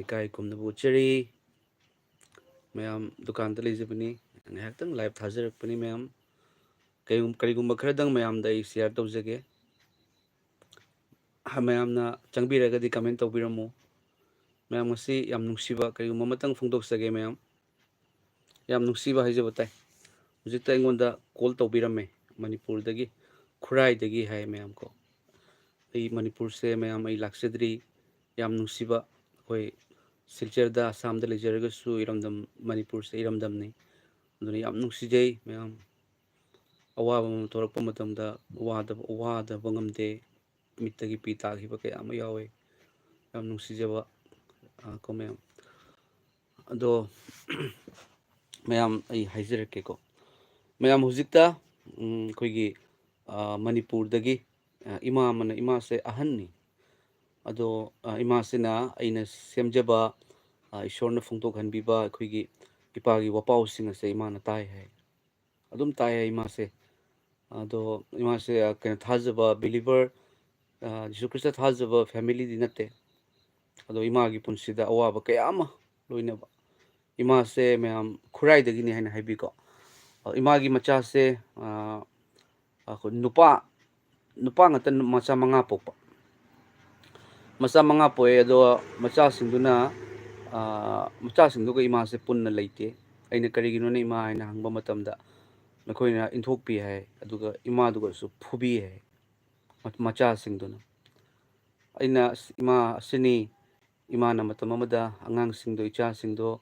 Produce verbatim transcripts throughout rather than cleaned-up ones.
ꯏꯀꯥꯏ ꯈꯨꯝꯅꯕ ꯎꯠꯆꯔꯤ꯫ ꯃꯌꯥꯝ ꯗꯨꯀꯥꯟꯗ ꯂꯩꯖꯕꯅꯤ꯫ ꯉꯥꯏꯍꯥꯛꯇꯪ live ꯊꯥꯖꯔꯛꯄꯅꯤ ꯃꯌꯥꯝ꯫ ꯀꯩꯒꯨꯝ-, ꯀꯔꯤꯒꯨꯝꯕ ꯈꯔꯗꯪ ꯃꯌꯥꯝꯗ ꯑꯩ share ꯇꯧꯖꯒꯦ꯫ ꯃꯌꯥꯝꯅ ꯆꯪꯕꯤꯔꯒꯗꯤ comment ꯇꯧꯕꯤꯔꯝꯃꯨ꯫ ꯃꯌꯥꯝ, ꯉꯁꯤ ꯌꯥꯝ ꯅꯨꯡꯁꯤꯕ ꯀꯔꯤꯒꯨꯝꯕ ꯑꯃꯇꯪ ꯐꯣꯡꯗꯣꯛꯆꯒꯦ ꯃꯌꯥꯝ꯫ ꯌꯥꯝ ꯅꯨꯡꯁꯤꯕ ꯍꯥꯏꯖꯕ ꯇꯥꯏ꯫ ꯍꯧꯖꯤꯛꯇ ꯑꯩꯉꯣꯟꯗ call ꯇꯧꯕꯤꯔꯝꯃꯦ, ꯃꯅꯤꯄꯨꯔꯗꯒꯤ, ꯈꯨꯔꯥꯏꯗꯒꯤ ꯍꯥꯏ ꯃꯌꯥꯝ ꯀꯣ꯫ ꯑꯩ ꯃꯅꯤꯄꯨꯔꯁꯦ ꯃꯌꯥꯝ ꯑꯩ ꯂꯥꯛꯆꯗ꯭ꯔꯤ꯫ ꯌꯥꯝ ꯅꯨꯡꯁꯤꯕ, ꯑꯩꯈꯣꯏ ꯁꯤꯜꯆꯔꯗ, ꯑꯁꯥꯝꯗ ꯂꯩꯖꯔꯒꯁꯨ ꯏꯔꯝꯗꯝ, ꯃꯅꯤꯄꯨꯔꯁꯦ ꯏꯔꯝꯗꯝꯅꯤ꯫ ꯑꯗꯨꯅ ꯌꯥꯝ ꯅꯨꯡꯁꯤꯖꯩ ꯃꯌꯥꯝ꯫ ꯑꯋꯥꯕ ꯑꯃ ꯊꯣꯛꯂꯛꯄ ꯃꯇꯝꯗ ꯋꯥꯗꯕ, ꯋꯥꯗꯕ ꯉꯝꯗꯦ꯫ ꯃꯤꯠꯇꯒꯤ ꯄꯤ ꯇꯥꯈꯤꯕ ꯀꯌꯥ ꯑꯃ ꯌꯥꯎꯋꯦ꯫ ꯌꯥꯝ ꯅꯨꯡꯁꯤꯖꯕ, ꯑ, ꯀꯣ ꯃꯌꯥꯝ꯫ ꯑꯗꯣ ꯃꯌꯥꯝ ꯑꯩ ꯍꯥꯏꯖꯔꯛꯀꯦꯀꯣ꯫ ꯃꯌꯥꯝ ꯍꯧꯖꯤꯛꯇ, ꯎꯝ, ꯑꯩꯈꯣꯏꯒꯤ, ꯑ, ꯃꯅꯤꯄꯨꯔꯗꯒꯤ, ꯑ, ꯏꯃꯥ ꯑꯃꯅ, ꯏꯃꯥꯁꯦ ꯑꯍꯟꯅꯤ꯫ ꯑꯗꯣ, ꯑ, ꯏꯃꯥꯁꯤꯅ ꯑꯩꯅ ꯁꯦꯝꯖꯕ, ꯑ, ꯏꯁꯣꯔꯅ ꯐꯣꯡꯗꯣꯛꯍꯟꯕꯤꯕ ꯑꯩꯈꯣꯏꯒꯤ ꯏꯄꯥꯒꯤ ꯋꯥꯄꯥꯎꯁꯤꯡ ꯑꯁꯦ ꯏꯃꯥꯅ ꯇꯥꯏ ꯍꯥꯏ꯫ ꯑꯗꯨꯝ ꯇꯥꯏ ꯍꯥꯏ ꯏꯃꯥꯁꯦ꯫ ꯑꯗꯣ ꯏꯃꯥꯁꯦ, ꯑ, ꯀꯩꯅꯣ, ꯊꯥꯖꯕ believer, ꯑ, ꯖꯤꯁꯨ ꯈ꯭ꯔꯤꯁꯇ ꯊꯥꯖꯕ family ꯗꯤ ꯅꯠꯇꯦ꯫ ꯑꯗꯣ ꯏꯃꯥꯒꯤ ꯄꯨꯟꯁꯤꯗ ꯑꯋꯥꯕ ꯀꯌꯥ ꯑꯃ ꯂꯣꯏꯅꯕ꯫ ꯏꯃꯥꯁꯦ ꯃꯌꯥꯝ ꯈꯨꯔꯥꯏꯗꯒꯤꯅꯤ ꯍꯥꯏꯅ ꯍꯥꯏꯕꯤꯀꯣ꯫ ꯑ, ꯏꯃꯥꯒꯤ ꯃꯆꯥꯁꯦ, ꯑ, ꯑꯩꯈꯣꯏ ꯅꯨꯄꯥ, ꯅꯨꯄꯥ ꯉꯥꯛꯇ ꯃꯆꯥ ꯃꯉꯥ ꯄꯣꯛꯄ꯫ ꯃꯆꯥ ꯃꯉꯥ ꯄꯣꯛꯑꯦ, ꯑꯗꯣ ꯃꯆꯥꯁꯤꯡꯗꯨꯅ, ꯑ, ꯃꯆꯥꯁꯤꯡꯗꯨꯒ ꯏꯃꯥꯁꯦ ꯄꯨꯟꯅ ꯂꯩꯇꯦ꯫ ꯑꯩꯅ "ꯀꯔꯤꯒꯤꯅꯣꯅꯦ ꯏꯃꯥ?" ꯍꯥꯏꯅ ꯍꯪꯕ ꯃꯇꯝꯗ ꯃꯈꯣꯏꯅ ꯏꯟꯊꯣꯛꯄꯤ ꯍꯥꯏ, ꯑꯗꯨꯒ ꯏꯃꯥꯗꯨꯒꯁꯨ ꯐꯨꯕꯤ ꯍꯥꯏ, ꯃ-, ꯃꯆꯥꯁꯤꯡꯗꯨꯅ꯫ ꯑꯩꯅ, "ꯑꯁ, ꯏꯃꯥ, ꯑꯁꯤꯅꯤ, ꯏꯃꯥꯅ ꯃꯇꯝ ꯑꯃꯗ ꯑꯉꯥꯡꯁꯤꯡꯗꯣ, ꯏꯆꯥꯁꯤꯡꯗꯣ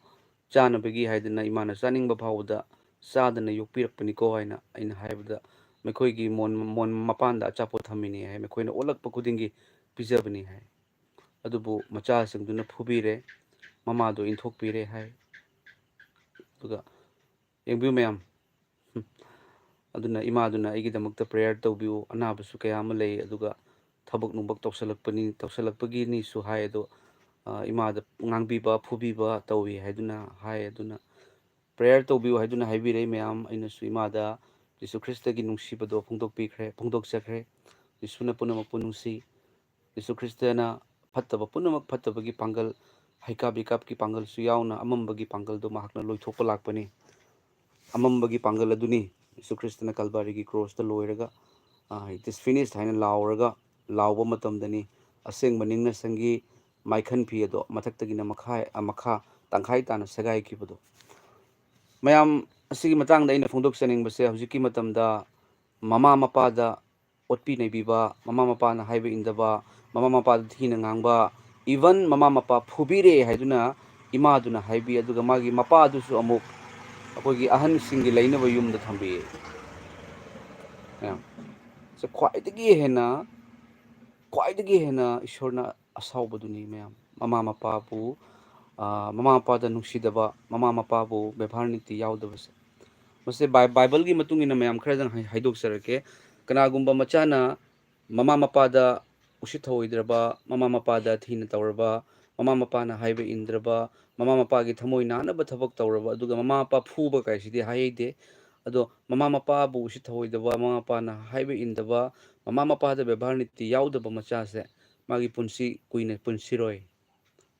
ꯆꯥꯅꯕꯒꯤ ꯍꯥꯏꯗꯅ ꯏꯃꯥꯅ ꯆꯥꯅꯤꯡꯕ ꯐꯥꯎꯕꯗ ꯆꯥꯗꯅ ꯌꯣꯛꯄꯤꯔꯛꯄꯅꯤꯀꯣ" ꯍꯥꯏꯅ ꯑꯩꯅ ꯍꯥꯏꯕꯗ, "ꯃꯈꯣꯏꯒꯤ ꯃꯣꯟ, ꯃꯣꯟ ꯃꯄꯥꯟꯗ ꯑꯆꯥꯄꯣꯠ ꯊꯝꯃꯤꯅꯤ" ꯍꯥꯏ, "ꯃꯈꯣꯏꯅ ꯑꯣꯜꯂꯛꯄ ꯈꯨꯗꯤꯡꯒꯤ ꯄꯤꯖꯕꯅꯤ" ꯍꯥꯏ꯫ ꯑꯗꯨꯕꯨ ꯃꯆꯥꯁꯤꯡꯗꯨꯅ ꯐꯨꯕꯤꯔꯦ, ꯃꯃꯥꯗꯣ ꯏꯟꯊꯣꯛꯄꯤꯔꯦ ꯍꯥꯏ꯫ ꯑꯗꯨꯒ ꯌꯦꯡꯕꯤꯌꯨ ꯃꯌꯥꯝ, ꯍꯝ꯫ ꯑꯗꯨꯅ ꯏꯃꯥꯗꯨꯅ ꯑꯩꯒꯤꯗꯃꯛꯇ prayer ꯇꯧꯕꯤꯌꯨ, ꯑꯅꯥꯕꯁꯨ ꯀꯌꯥ ꯑꯃ ꯂꯩ, ꯑꯗꯨꯒ ꯊꯕꯛ ꯅꯨꯡꯕꯛ ꯇꯧꯁꯜꯂꯛꯄꯅꯤ, ꯇꯧꯁꯜꯂꯛꯄꯒꯤꯅꯤꯁꯨ ꯍꯥꯏ, ꯑꯗꯣ, ꯑ, ꯏꯃꯥꯗ ꯉꯥꯡꯕꯤꯕ, ꯐꯨꯕꯤꯕ ꯇꯧꯏ ꯍꯥꯏꯗꯨꯅ ꯍꯥꯏ꯫ ꯑꯗꯨꯅ prayer ꯇꯧꯕꯤꯌꯨ ꯍꯥꯏꯗꯨꯅ ꯍꯥꯏꯕꯤꯔꯦ ꯃꯌꯥꯝ꯫ ꯑꯩꯅꯁꯨ ꯏꯃꯥꯗ ꯖꯤꯁꯨ ꯈ꯭ꯔꯤꯁꯇꯒꯤ ꯅꯨꯡꯁꯤꯕꯗꯣ ꯐꯣꯡꯗꯣꯛꯄꯤꯈ꯭ꯔꯦ, ꯐꯣꯡꯗꯣꯛꯆꯈ꯭ꯔꯦ꯫ ꯖꯤꯁꯨꯅ ꯄꯨꯝꯅꯃꯛꯄꯨ ꯅꯨꯡꯁꯤ꯫ ꯖꯤꯁꯨ ꯈ꯭ꯔꯤꯁꯇꯅ ꯐꯠꯇꯕ ꯄꯨꯝꯅꯃꯛ ꯐꯠꯇꯕꯒꯤ ꯄꯥꯡꯒꯜ, ꯍꯩꯀꯥꯞ ꯏꯀꯥꯞꯀꯤ ꯄꯥꯡꯒꯜꯁꯨ ꯌꯥꯎꯅ ꯑꯃꯝꯕꯒꯤ ꯄꯥꯡꯒꯜꯗꯣ ꯃꯍꯥꯛꯅ ꯂꯣꯏꯊꯣꯛꯄ ꯂꯥꯛꯄꯅꯤ꯫ ꯑꯃꯝꯕꯒꯤ ꯄꯥꯡꯒꯜ ꯑꯗꯨꯅꯤ ꯌꯤꯁꯨ ꯈ꯭ꯔꯤꯁꯇꯅ ꯀꯜꯕꯥꯔꯤꯒꯤ ꯀ꯭ꯔꯣꯁꯇ ꯂꯣꯏꯔꯒ, "It is finished" ꯍꯥꯏꯅ ꯂꯥꯎꯔꯒ, ꯂꯥꯎꯕ ꯃꯇꯝꯗꯅꯤ ꯑꯁꯦꯡꯕ ꯅꯤꯡꯅ ꯁꯪꯒꯤ ꯃꯥꯏꯈꯟ ꯐꯤ ꯑꯗꯣ ꯃꯊꯛꯇꯒꯤꯅ ꯃꯈꯥ, ꯃꯈꯥ ꯇꯪꯈꯥꯏ ꯇꯥꯅ ꯁꯦꯒꯥꯏꯈꯤꯕꯗꯣ꯫ ꯃꯌꯥꯝ, ꯑꯁꯤꯒꯤ ꯃꯇꯥꯡꯗ ꯑꯩꯅ ꯐꯣꯡꯗꯣꯛꯆꯅꯤꯡꯕꯁꯦ, ꯍꯧꯖꯤꯛꯀꯤ ꯃꯇꯝꯗ ꯃꯃꯥ ꯃꯄꯥꯗ ꯑꯣꯠꯄꯤ ꯅꯩꯕꯤꯕ, ꯃꯃꯥ ꯃꯄꯥꯅ ꯍꯥꯏꯕ ꯏꯟꯗꯕ, ꯃꯃꯥ ꯃꯄꯥꯗ ꯊꯤꯅ ꯉꯥꯡꯕ, even ꯃꯃꯥ ꯃꯄꯥ ꯐꯨꯕꯤꯔꯦ ꯍꯥꯏꯗꯨꯅ ꯏꯃꯥꯗꯨꯅ ꯍꯥꯏꯕꯤ, ꯑꯗꯨꯒ ꯃꯥꯒꯤ ꯃꯄꯥꯗꯨꯁꯨ ꯑꯃꯨꯛ ꯑꯩꯈꯣꯏꯒꯤ ꯑꯍꯟꯁꯤꯡꯒꯤ ꯂꯩꯅꯕ ꯌꯨꯝꯗ ꯊꯝꯕꯤ꯫ ꯃꯌꯥꯝ, ꯁꯦ ꯈ꯭ꯋꯥꯏꯗꯒꯤ ꯍꯦꯟꯅ, ꯈ꯭ꯋꯥꯏꯗꯒꯤ ꯍꯦꯟꯅ ꯏꯁꯣꯔꯅ ꯑꯁꯥꯎꯕꯗꯨꯅꯤ ꯃꯌꯥꯝ꯫ ꯃꯃꯥ ꯃꯄꯥꯕꯨ, ꯑ, ꯃꯃꯥ ꯃꯄꯥꯗ ꯅꯨꯡꯁꯤꯗꯕ, ꯃꯃꯥ ꯃꯄꯥꯕꯨ ꯕꯦꯕꯥꯔ ꯅꯤꯇꯤ ꯌꯥꯎꯗꯕꯁꯦ꯫ ꯃꯁꯤ ꯕꯥꯏ-, ꯕꯥꯏꯕꯜꯒꯤ ꯃꯇꯨꯡ ꯏꯟꯅ ꯃꯌꯥꯝ ꯈꯔꯗꯪ ꯍꯥꯏ-, ꯍꯥꯏꯗꯣꯛꯆꯔꯛꯀꯦ꯫ ꯀꯅꯥꯒꯨꯝꯕ ꯃꯆꯥꯅ ꯃꯃꯥ ꯃꯄꯥꯗ ꯎꯁꯤꯠ ꯊꯑꯣꯏꯗ꯭ꯔꯕ, ꯃꯃꯥ ꯃꯄꯥꯗ ꯊꯤꯅ ꯇꯧꯔꯕ, ꯃꯃꯥ ꯃꯄꯥꯅ ꯍꯥꯏꯕ ꯏꯟꯗ꯭ꯔꯕ, ꯃꯃꯥ ꯃꯄꯥꯒꯤ ꯊꯃꯣꯏ ꯅꯥꯅꯕ ꯊꯕꯛ ꯇꯧꯔꯕ, ꯑꯗꯨꯒ ꯃꯃꯥ ꯃꯄꯥ ꯐꯨꯕ ꯀꯥꯏꯁꯤꯗꯤ ꯍꯥꯏꯍꯩꯗꯦ꯫ ꯑꯗꯣ ꯃꯃꯥ ꯃꯄꯥꯕꯨ ꯎꯁꯤꯠ ꯊꯑꯣꯏꯗꯕ, ꯃꯃꯥ ꯃꯄꯥꯅ ꯍꯥꯏꯕ ꯏꯟꯗꯕ, ꯃꯃꯥ ꯃꯄꯥꯗ ꯕꯦꯕꯥꯔ ꯅꯤꯇꯤ ꯌꯥꯎꯗꯕ ꯃꯆꯥꯁꯦ ꯃꯥꯒꯤ ꯄꯨꯟꯁꯤ ꯀꯨꯏꯅ ꯄꯨꯟꯁꯤꯔꯣꯏ꯫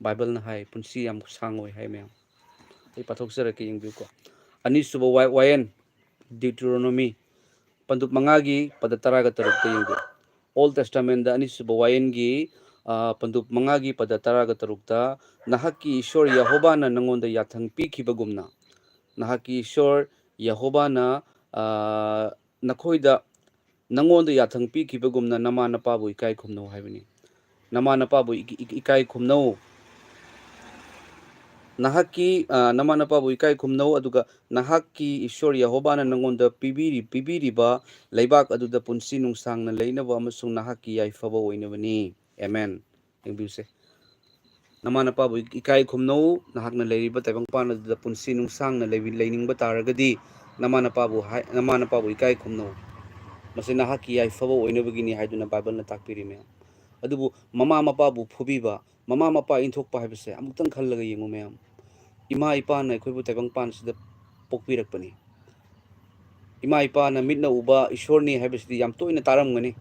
ꯕꯥꯏꯕꯜꯅ ꯍꯥꯏ, ꯄꯨꯟꯁꯤ ꯌꯥꯝ ꯁꯥꯡꯉꯣꯏ ꯍꯥꯏ ꯃꯌꯥꯝ꯫ ꯑꯩ ꯄꯥꯊꯣꯛꯆꯔꯛꯀꯦ, ꯌꯦꯡꯕꯤꯌꯨꯀꯣ꯫ ꯑꯅꯤꯁꯨꯕ ꯋꯥ-, ꯋꯥꯌꯦꯟ, ꯗ꯭ꯌꯨꯇꯦꯔꯣꯅꯣꯃꯤ, ꯄꯟꯗꯨꯞ ꯃꯉꯥꯒꯤ ꯄꯗ ꯇꯔꯥꯒ ꯇꯔꯨꯛꯇ ꯌꯦꯡꯕꯤꯌꯨ꯫ ꯑꯣꯜ ꯇꯦꯁꯇꯥꯃꯦꯟꯗ ꯑꯅꯤꯁꯨꯕ ꯋꯥꯌꯦꯟꯒꯤ, ꯑ, ꯄꯟꯗꯨꯞ ꯃꯉꯥꯒꯤ ꯄꯗ ꯇꯔꯥꯒ ꯇꯔꯨꯛꯇ, "ꯅꯍꯥꯛꯀꯤ ꯏꯁꯣꯔ ꯌꯦꯍꯣꯕꯥꯅ ꯅꯉꯣꯟꯗ ꯌꯥꯊꯪ ꯄꯤꯈꯤꯕꯒꯨꯝꯅ, ꯅꯍꯥꯛꯀꯤ ꯏꯁꯣꯔ ꯌꯦꯍꯣꯕꯥꯅ, ꯑ, ꯅꯈꯣꯏꯗ, ꯅꯉꯣꯟꯗ ꯌꯥꯊꯪ ꯄꯤꯈꯤꯕꯒꯨꯝꯅ ꯅꯃꯥ ꯅꯄꯥꯕꯨ ꯏꯀꯥꯏ ꯈꯨꯝꯅꯧ" ꯍꯥꯏꯕꯅꯤ꯫ ꯅꯃꯥ ꯅꯄꯥꯕꯨ ꯏ-, ꯏ-, ꯏꯀꯥꯏ ꯈꯨꯝꯅꯧ꯫ ꯅꯍꯥꯛꯀꯤ, ꯑ, ꯅꯃꯥ ꯅꯄꯥꯕꯨ ꯏꯀꯥꯏ ꯈꯨꯝꯅꯧ, ꯑꯗꯨꯒ ꯅꯍꯥꯛꯀꯤ ꯏꯁꯣꯔ ꯌꯦꯍꯣꯕꯥꯅ ꯅꯉꯣꯟꯗ ꯄꯤꯕꯤꯔꯤ-, ꯄꯤꯕꯤꯔꯤꯕ ꯂꯩꯕꯥꯛ ꯑꯗꯨꯗ ꯄꯨꯟꯁꯤ ꯅꯨꯡꯁꯥꯡꯅ ꯂꯩꯅꯕ ꯑꯃꯁꯨꯡ ꯅꯍꯥꯛꯀꯤ ꯌꯥꯏꯐꯕ ꯑꯣꯏꯅꯕꯅꯤ꯫ ꯑꯦꯃꯦꯟ꯫ ꯌꯦꯡꯕꯤꯌꯨꯁꯦ꯫ ꯅꯃꯥ ꯅꯄꯥꯕꯨ ꯏꯀꯥꯏ ꯈꯨꯝꯅꯧ, ꯅꯍꯥꯛꯅ ꯂꯩꯔꯤꯕ ꯇꯥꯏꯕꯪꯄꯥꯟ ꯑꯗꯨꯗ ꯄꯨꯟꯁꯤ ꯅꯨꯡꯁꯥꯡꯅ ꯂꯩꯕꯤ-, ꯂꯩꯅꯤꯡꯕ ꯇꯥꯔꯒꯗꯤ ꯅꯃꯥ ꯅꯄꯥꯕꯨ ꯍꯥꯏ-, ꯅꯃꯥ ꯅꯄꯥꯕꯨ ꯏꯀꯥꯏ ꯈꯨꯝꯅꯧ꯫ ꯃꯁꯤ ꯅꯍꯥꯛꯀꯤ ꯌꯥꯏꯐꯕ ꯑꯣꯏꯅꯕꯒꯤꯅꯤ ꯍꯥꯏꯗꯨꯅ ꯕꯥꯏꯕꯜꯅ ꯇꯥꯛꯄꯤꯔꯤ ꯃꯌꯥꯝ꯫ ꯑꯗꯨꯕꯨ ꯃꯃꯥ ꯃꯄꯥꯕꯨ ꯐꯨꯕꯤꯕ, ꯃꯃꯥ ꯃꯄꯥ ꯏꯟꯊꯣꯛꯄ ꯍꯥꯏꯕꯁꯦ ꯑꯃꯨꯛꯇꯪ ꯈꯜꯂꯒ ꯌꯦꯡꯉꯨ ꯃꯌꯥꯝ꯫ ꯏꯃꯥ ꯏꯄꯥꯅ ꯑꯩꯈꯣꯏꯕꯨ ꯇꯥꯏꯕꯪꯄꯥꯟꯁꯤꯗ ꯄꯣꯛꯄꯤꯔꯛꯄꯅꯤ꯫ ꯏꯃꯥ ꯏꯄꯥꯅ ꯃꯤꯠꯅ ꯎꯕ ꯏꯁꯣꯔꯅꯤ ꯍꯥꯏꯕꯁꯤꯗꯤ ꯌꯥꯝ ꯇꯣꯏꯅ ꯇꯥꯔꯝꯒꯅꯤ꯫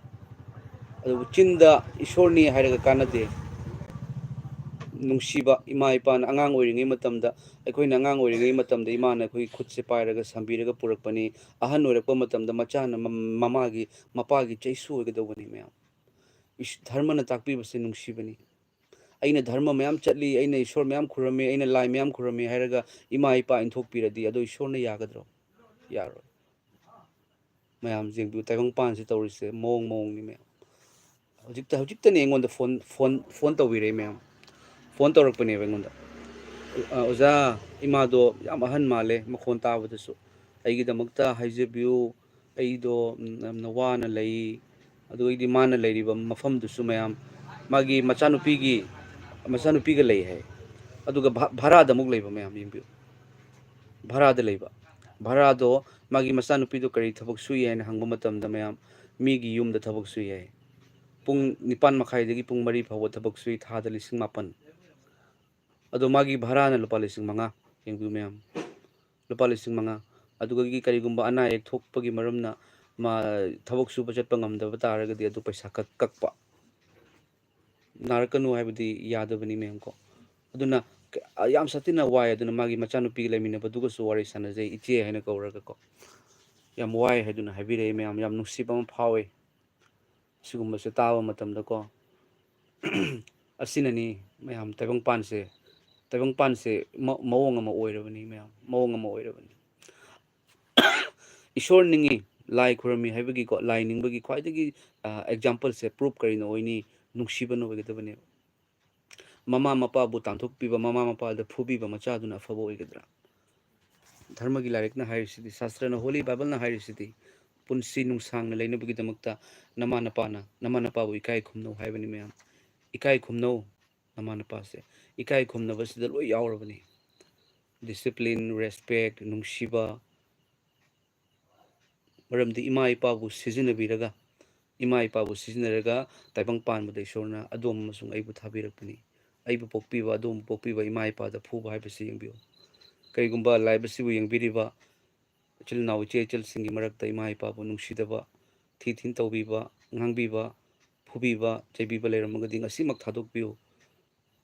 ꯑꯗꯨꯕꯨ ꯆꯤꯟꯗ ꯏꯁꯣꯔꯅꯤ ꯍꯥꯏꯔꯒ ꯀꯥꯟꯅꯗꯦ꯫ ꯅꯨꯡꯁꯤꯕ ꯏꯃꯥ ꯏꯄꯥꯅ ꯑꯉꯥꯡ ꯑꯣꯏꯔꯤꯉꯩ ꯃꯇꯝꯗ, ꯑꯩꯈꯣꯏꯅ ꯑꯉꯥꯡ ꯑꯣꯏꯔꯤꯉꯩ ꯃꯇꯝꯗ ꯏꯃꯥꯅ ꯑꯩꯈꯣꯏꯒꯤ ꯈꯨꯠꯁꯦ ꯄꯥꯏꯔꯒ ꯁꯝꯕꯤꯔꯒ ꯄꯨꯔꯛꯄꯅꯤ꯫ ꯑꯍꯟ ꯑꯣꯏꯔꯛꯄ ꯃꯇꯝꯗ ꯃꯆꯥꯅ ꯃꯝ-, ꯃꯃꯥꯒꯤ, ꯃꯄꯥꯒꯤ ꯆꯩꯁꯨ ꯑꯣꯏꯒꯗꯧꯕꯅꯤ ꯃꯌꯥꯝ꯫ ꯏꯁ-, ꯙꯔꯃꯅ ꯇꯥꯛꯄꯤꯕꯁꯦ ꯅꯨꯡꯁꯤꯕꯅꯤ꯫ ꯑꯩꯅ ꯙꯔꯃ ꯃꯌꯥꯝ ꯆꯠꯂꯤ, ꯑꯩꯅ ꯏꯁꯣꯔ ꯃꯌꯥꯝ ꯈꯨꯔꯨꯝꯃꯤ, ꯑꯩꯅ ꯂꯥꯏ ꯃꯌꯥꯝ ꯈꯨꯔꯨꯝꯃꯤ ꯍꯥꯏꯔꯒ ꯏꯃꯥ ꯏꯄꯥ ꯏꯟꯊꯣꯛꯄꯤꯔꯗꯤ ꯑꯗꯣ ꯏꯁꯣꯔꯅ ꯌꯥꯒꯗ꯭ꯔꯣ? ꯌꯥꯔꯣꯏ꯫ ꯃꯌꯥꯝ ꯌꯦꯡꯕꯤꯌꯨ, ꯇꯥꯏꯕꯪꯄꯥꯟꯁꯤ ꯇꯧꯔꯤꯁꯦ ꯃꯑꯣꯡ ꯃꯑꯣꯡꯅꯤ ꯃꯌꯥꯝ꯫ ꯍꯧꯖꯤꯛꯇ, ꯍꯧꯖꯤꯛꯇꯅꯦ ꯑꯩꯉꯣꯟꯗ ꯐꯣꯟ, ꯐꯣꯟ, ꯐꯣꯟ ꯇꯧꯕꯤꯔꯛꯏ ꯃꯌꯥꯝ꯫ ꯐꯣꯟ ꯇꯧꯔꯛꯄꯅꯦꯕ ꯑꯩꯉꯣꯟꯗ꯫ "ꯑ, ꯑꯣꯖꯥ, ꯏꯃꯥꯗꯣ ꯌꯥꯝ ꯑꯍꯟ ꯃꯥꯜꯂꯦ ꯃꯈꯣꯟ ꯇꯥꯕꯗꯁꯨ꯫ ꯑꯩꯒꯤꯗꯃꯛꯇ ꯍꯥꯏꯖꯕꯤꯌꯨ, ꯑꯩꯗꯣ, ꯎꯝ, ꯌꯥꯝꯅ ꯋꯥꯅ ꯂꯩ꯫ ꯑꯗꯨꯒꯤꯗꯤ ꯃꯥꯅ ꯂꯩꯔꯤꯕ ꯃꯐꯝꯗꯨꯁꯨ ꯃꯌꯥꯝ ꯃꯥꯒꯤ ꯃꯆꯥꯅꯨꯄꯤꯒꯤ, ꯃꯆꯥꯅꯨꯄꯤꯒ ꯂꯩ ꯍꯥꯏ꯫ ꯑꯗꯨꯒ ꯚ-, ꯚꯔꯥꯗ ꯑꯃꯨꯛ ꯂꯩꯕ ꯃꯌꯥꯝ ꯌꯦꯡꯕꯤꯌꯨ꯫ ꯚꯔꯥꯗ ꯂꯩꯕ꯫ ꯚꯔꯥꯗꯣ ꯃꯥꯒꯤ ꯃꯆꯥꯅꯨꯄꯤꯗꯣ ꯀꯔꯤ ꯊꯕꯛ ꯁꯨꯏ ꯍꯥꯏꯅ ꯍꯪꯕ ꯃꯇꯝꯗ ꯃꯌꯥꯝ ꯃꯤꯒꯤ ꯌꯨꯝꯗ ꯊꯕꯛ ꯁꯨꯏ ꯍꯥꯏ꯫ ꯄꯨꯡ ꯅꯤꯄꯥꯟ ꯃꯈꯥꯏꯗꯒꯤ ꯄꯨꯡ ꯃꯔꯤ ꯐꯥꯎꯕ ꯊꯕꯛ ꯁꯨꯏ, ꯊꯥꯗ ꯂꯤꯁꯤꯡ ꯃꯥꯄꯟ꯫ ꯑꯗꯣ ꯃꯥꯒꯤ ꯚꯔꯥꯅ ꯂꯨꯄꯥ ꯂꯤꯁꯤꯡ ꯃꯉꯥ, ꯌꯦꯡꯕꯤꯌꯨ ꯃꯌꯥꯝ, ꯂꯨꯄꯥ ꯂꯤꯁꯤꯡ ꯃꯉꯥ꯫ ꯑꯗꯨꯗꯒꯤ ꯀꯔꯤꯒꯨꯝꯕ ꯑꯅꯥ ꯑꯌꯦꯛ ꯊꯣꯛꯄꯒꯤ ꯃꯔꯝꯅ ꯃꯥ ꯊꯕꯛ ꯁꯨꯕ ꯆꯠꯄ ꯉꯝꯗꯕ ꯇꯥꯔꯒꯗꯤ ꯑꯗꯨ ꯄꯩꯁꯥ ꯀꯛ-, ꯀꯛꯄ꯫ ꯅꯥꯔꯛꯀꯅꯨ ꯍꯥꯏꯕꯗꯤ ꯌꯥꯗꯕꯅꯤ ꯃꯌꯥꯝ ꯀꯣ꯫ ꯑꯗꯨꯅ ꯀ-, ꯌꯥꯝ ꯁꯥꯊꯤꯅ ꯋꯥꯏ꯫ ꯑꯗꯨꯅ ꯃꯥꯒꯤ ꯃꯆꯥꯅꯨꯄꯤꯒ ꯂꯩꯃꯤꯟꯅꯕꯗꯨꯒꯁꯨ ꯋꯥꯔꯤ ꯁꯥꯟꯅꯖꯩ, ꯏꯆꯦ ꯍꯥꯏꯅ ꯀꯧꯔꯒ ꯀꯣ꯫ ꯌꯥꯝ ꯋꯥꯏ ꯍꯥꯏꯗꯨꯅ ꯍꯥꯏꯕꯤꯔꯛꯑꯦ ꯃꯌꯥꯝ, ꯌꯥꯝ ꯅꯨꯡꯁꯤꯕ ꯑꯃ ꯐꯥꯎꯋꯦ꯫ ꯁꯤꯒꯨꯝꯕꯁꯦ ꯇꯥꯕ ꯃꯇꯝꯗꯀꯣ꯫ ꯑꯁꯤꯅꯅꯤ ꯃꯌꯥꯝ, ꯇꯥꯏꯕꯪꯄꯥꯟꯁꯦ, ꯇꯥꯏꯕꯪꯄꯥꯟꯁꯦ ꯃ-, ꯃꯑꯣꯡ ꯑꯃ ꯑꯣꯏꯔꯕꯅꯤ ꯃꯌꯥꯝ, ꯃꯑꯣꯡ ꯑꯃ ꯑꯣꯏꯔꯕꯅꯤ꯫ ꯏꯁꯣꯔ ꯅꯤꯡꯉꯤ, ꯂꯥꯏ ꯈꯨꯔꯨꯝꯃꯤ ꯍꯥꯏꯕꯒꯤꯀꯣ, ꯂꯥꯏ ꯅꯤꯡꯕꯒꯤ ꯈ꯭ꯋꯥꯏꯗꯒꯤ, ꯑ, exampleꯁꯦ, proof ꯀꯔꯤꯅ ꯑꯣꯏꯅꯤ? ꯅꯨꯡꯁꯤꯕꯅ ꯑꯣꯏꯒꯗꯕꯅꯦꯕ꯫ ꯃꯃꯥ ꯃꯄꯥꯕꯨ ꯇꯥꯟꯊꯣꯛꯄꯤꯕ, ꯃꯃꯥ ꯃꯄꯥꯗ ꯐꯨꯕꯤꯕ ꯃꯆꯥꯗꯨꯅ ꯑꯐꯕ ꯑꯣꯏꯒꯗ꯭ꯔꯥ? ꯙꯔꯃꯒꯤ ꯂꯥꯏꯔꯤꯛꯅ ꯍꯥꯏꯔꯤꯁꯤꯗꯤ, ꯁꯥꯁꯇ꯭ꯔꯅ, Holy Bibleꯅ ꯍꯥꯏꯔꯤꯁꯤꯗꯤ, ꯄꯨꯟꯁꯤ ꯅꯨꯡꯁꯥꯡꯅ ꯂꯩꯅꯕꯒꯤꯗꯃꯛꯇ ꯅꯃꯥ ꯅꯄꯥꯅ, ꯅꯃꯥ ꯅꯄꯥꯕꯨ ꯏꯀꯥꯏ ꯈꯨꯝꯅꯧ ꯍꯥꯏꯕꯅꯤ ꯃꯌꯥꯝ꯫ ꯏꯀꯥꯏ ꯈꯨꯝꯅꯧ ꯅꯃꯥ ꯅꯄꯥꯁꯦ꯫ ꯏꯀꯥꯏ ꯈꯨꯝꯅꯕꯁꯤꯗ ꯂꯣꯏ ꯌꯥꯎꯔꯕꯅꯤ꯫ Discipline, respect, ꯅꯨꯡꯁꯤꯕ, ꯃꯔꯝꯗꯤ ꯏꯃꯥ ꯏꯄꯥꯕꯨ ꯁꯤꯖꯤꯟꯅꯕꯤꯔꯒ, ꯏꯃꯥ ꯏꯄꯥꯕꯨ ꯁꯤꯖꯤꯟꯅꯔꯒ ꯇꯥꯏꯕꯪ ꯄꯥꯟꯕꯗ ꯏꯁꯣꯔꯅ ꯑꯗꯣꯝ ꯑꯃꯁꯨꯡ ꯑꯩꯕꯨ ꯊꯥꯕꯤꯔꯛꯄꯅꯤ꯫ ꯑꯩꯕꯨ ꯄꯣꯛꯄꯤꯕ, ꯑꯗꯣꯝꯕꯨ ꯄꯣꯛꯄꯤꯕ ꯏꯃꯥ ꯏꯄꯥꯗ ꯐꯨꯕ ꯍꯥꯏꯕꯁꯤ ꯌꯦꯡꯕꯤꯌꯨ꯫ ꯀꯔꯤꯒꯨꯝꯕ live ꯑꯁꯤꯕꯨ ꯌꯦꯡꯕꯤꯔꯤꯕ ꯏꯆꯤꯜ ꯏꯅꯥꯎ ꯏꯆꯦ ꯏꯆꯜꯁꯤꯡꯒꯤ ꯃꯔꯛꯇ ꯏꯃꯥ ꯏꯄꯥꯕꯨ ꯅꯨꯡꯁꯤꯗꯕ, ꯊꯤ ꯊꯤꯅ ꯇꯧꯕꯤꯕ, ꯉꯥꯡꯕꯤꯕ, ꯐꯨꯕꯤꯕ, ꯆꯩꯕꯤꯕ ꯂꯩꯔꯝꯃꯒꯗꯤ ꯉꯁꯤꯃꯛ ꯊꯥꯗꯣꯛꯄꯤꯌꯨ꯫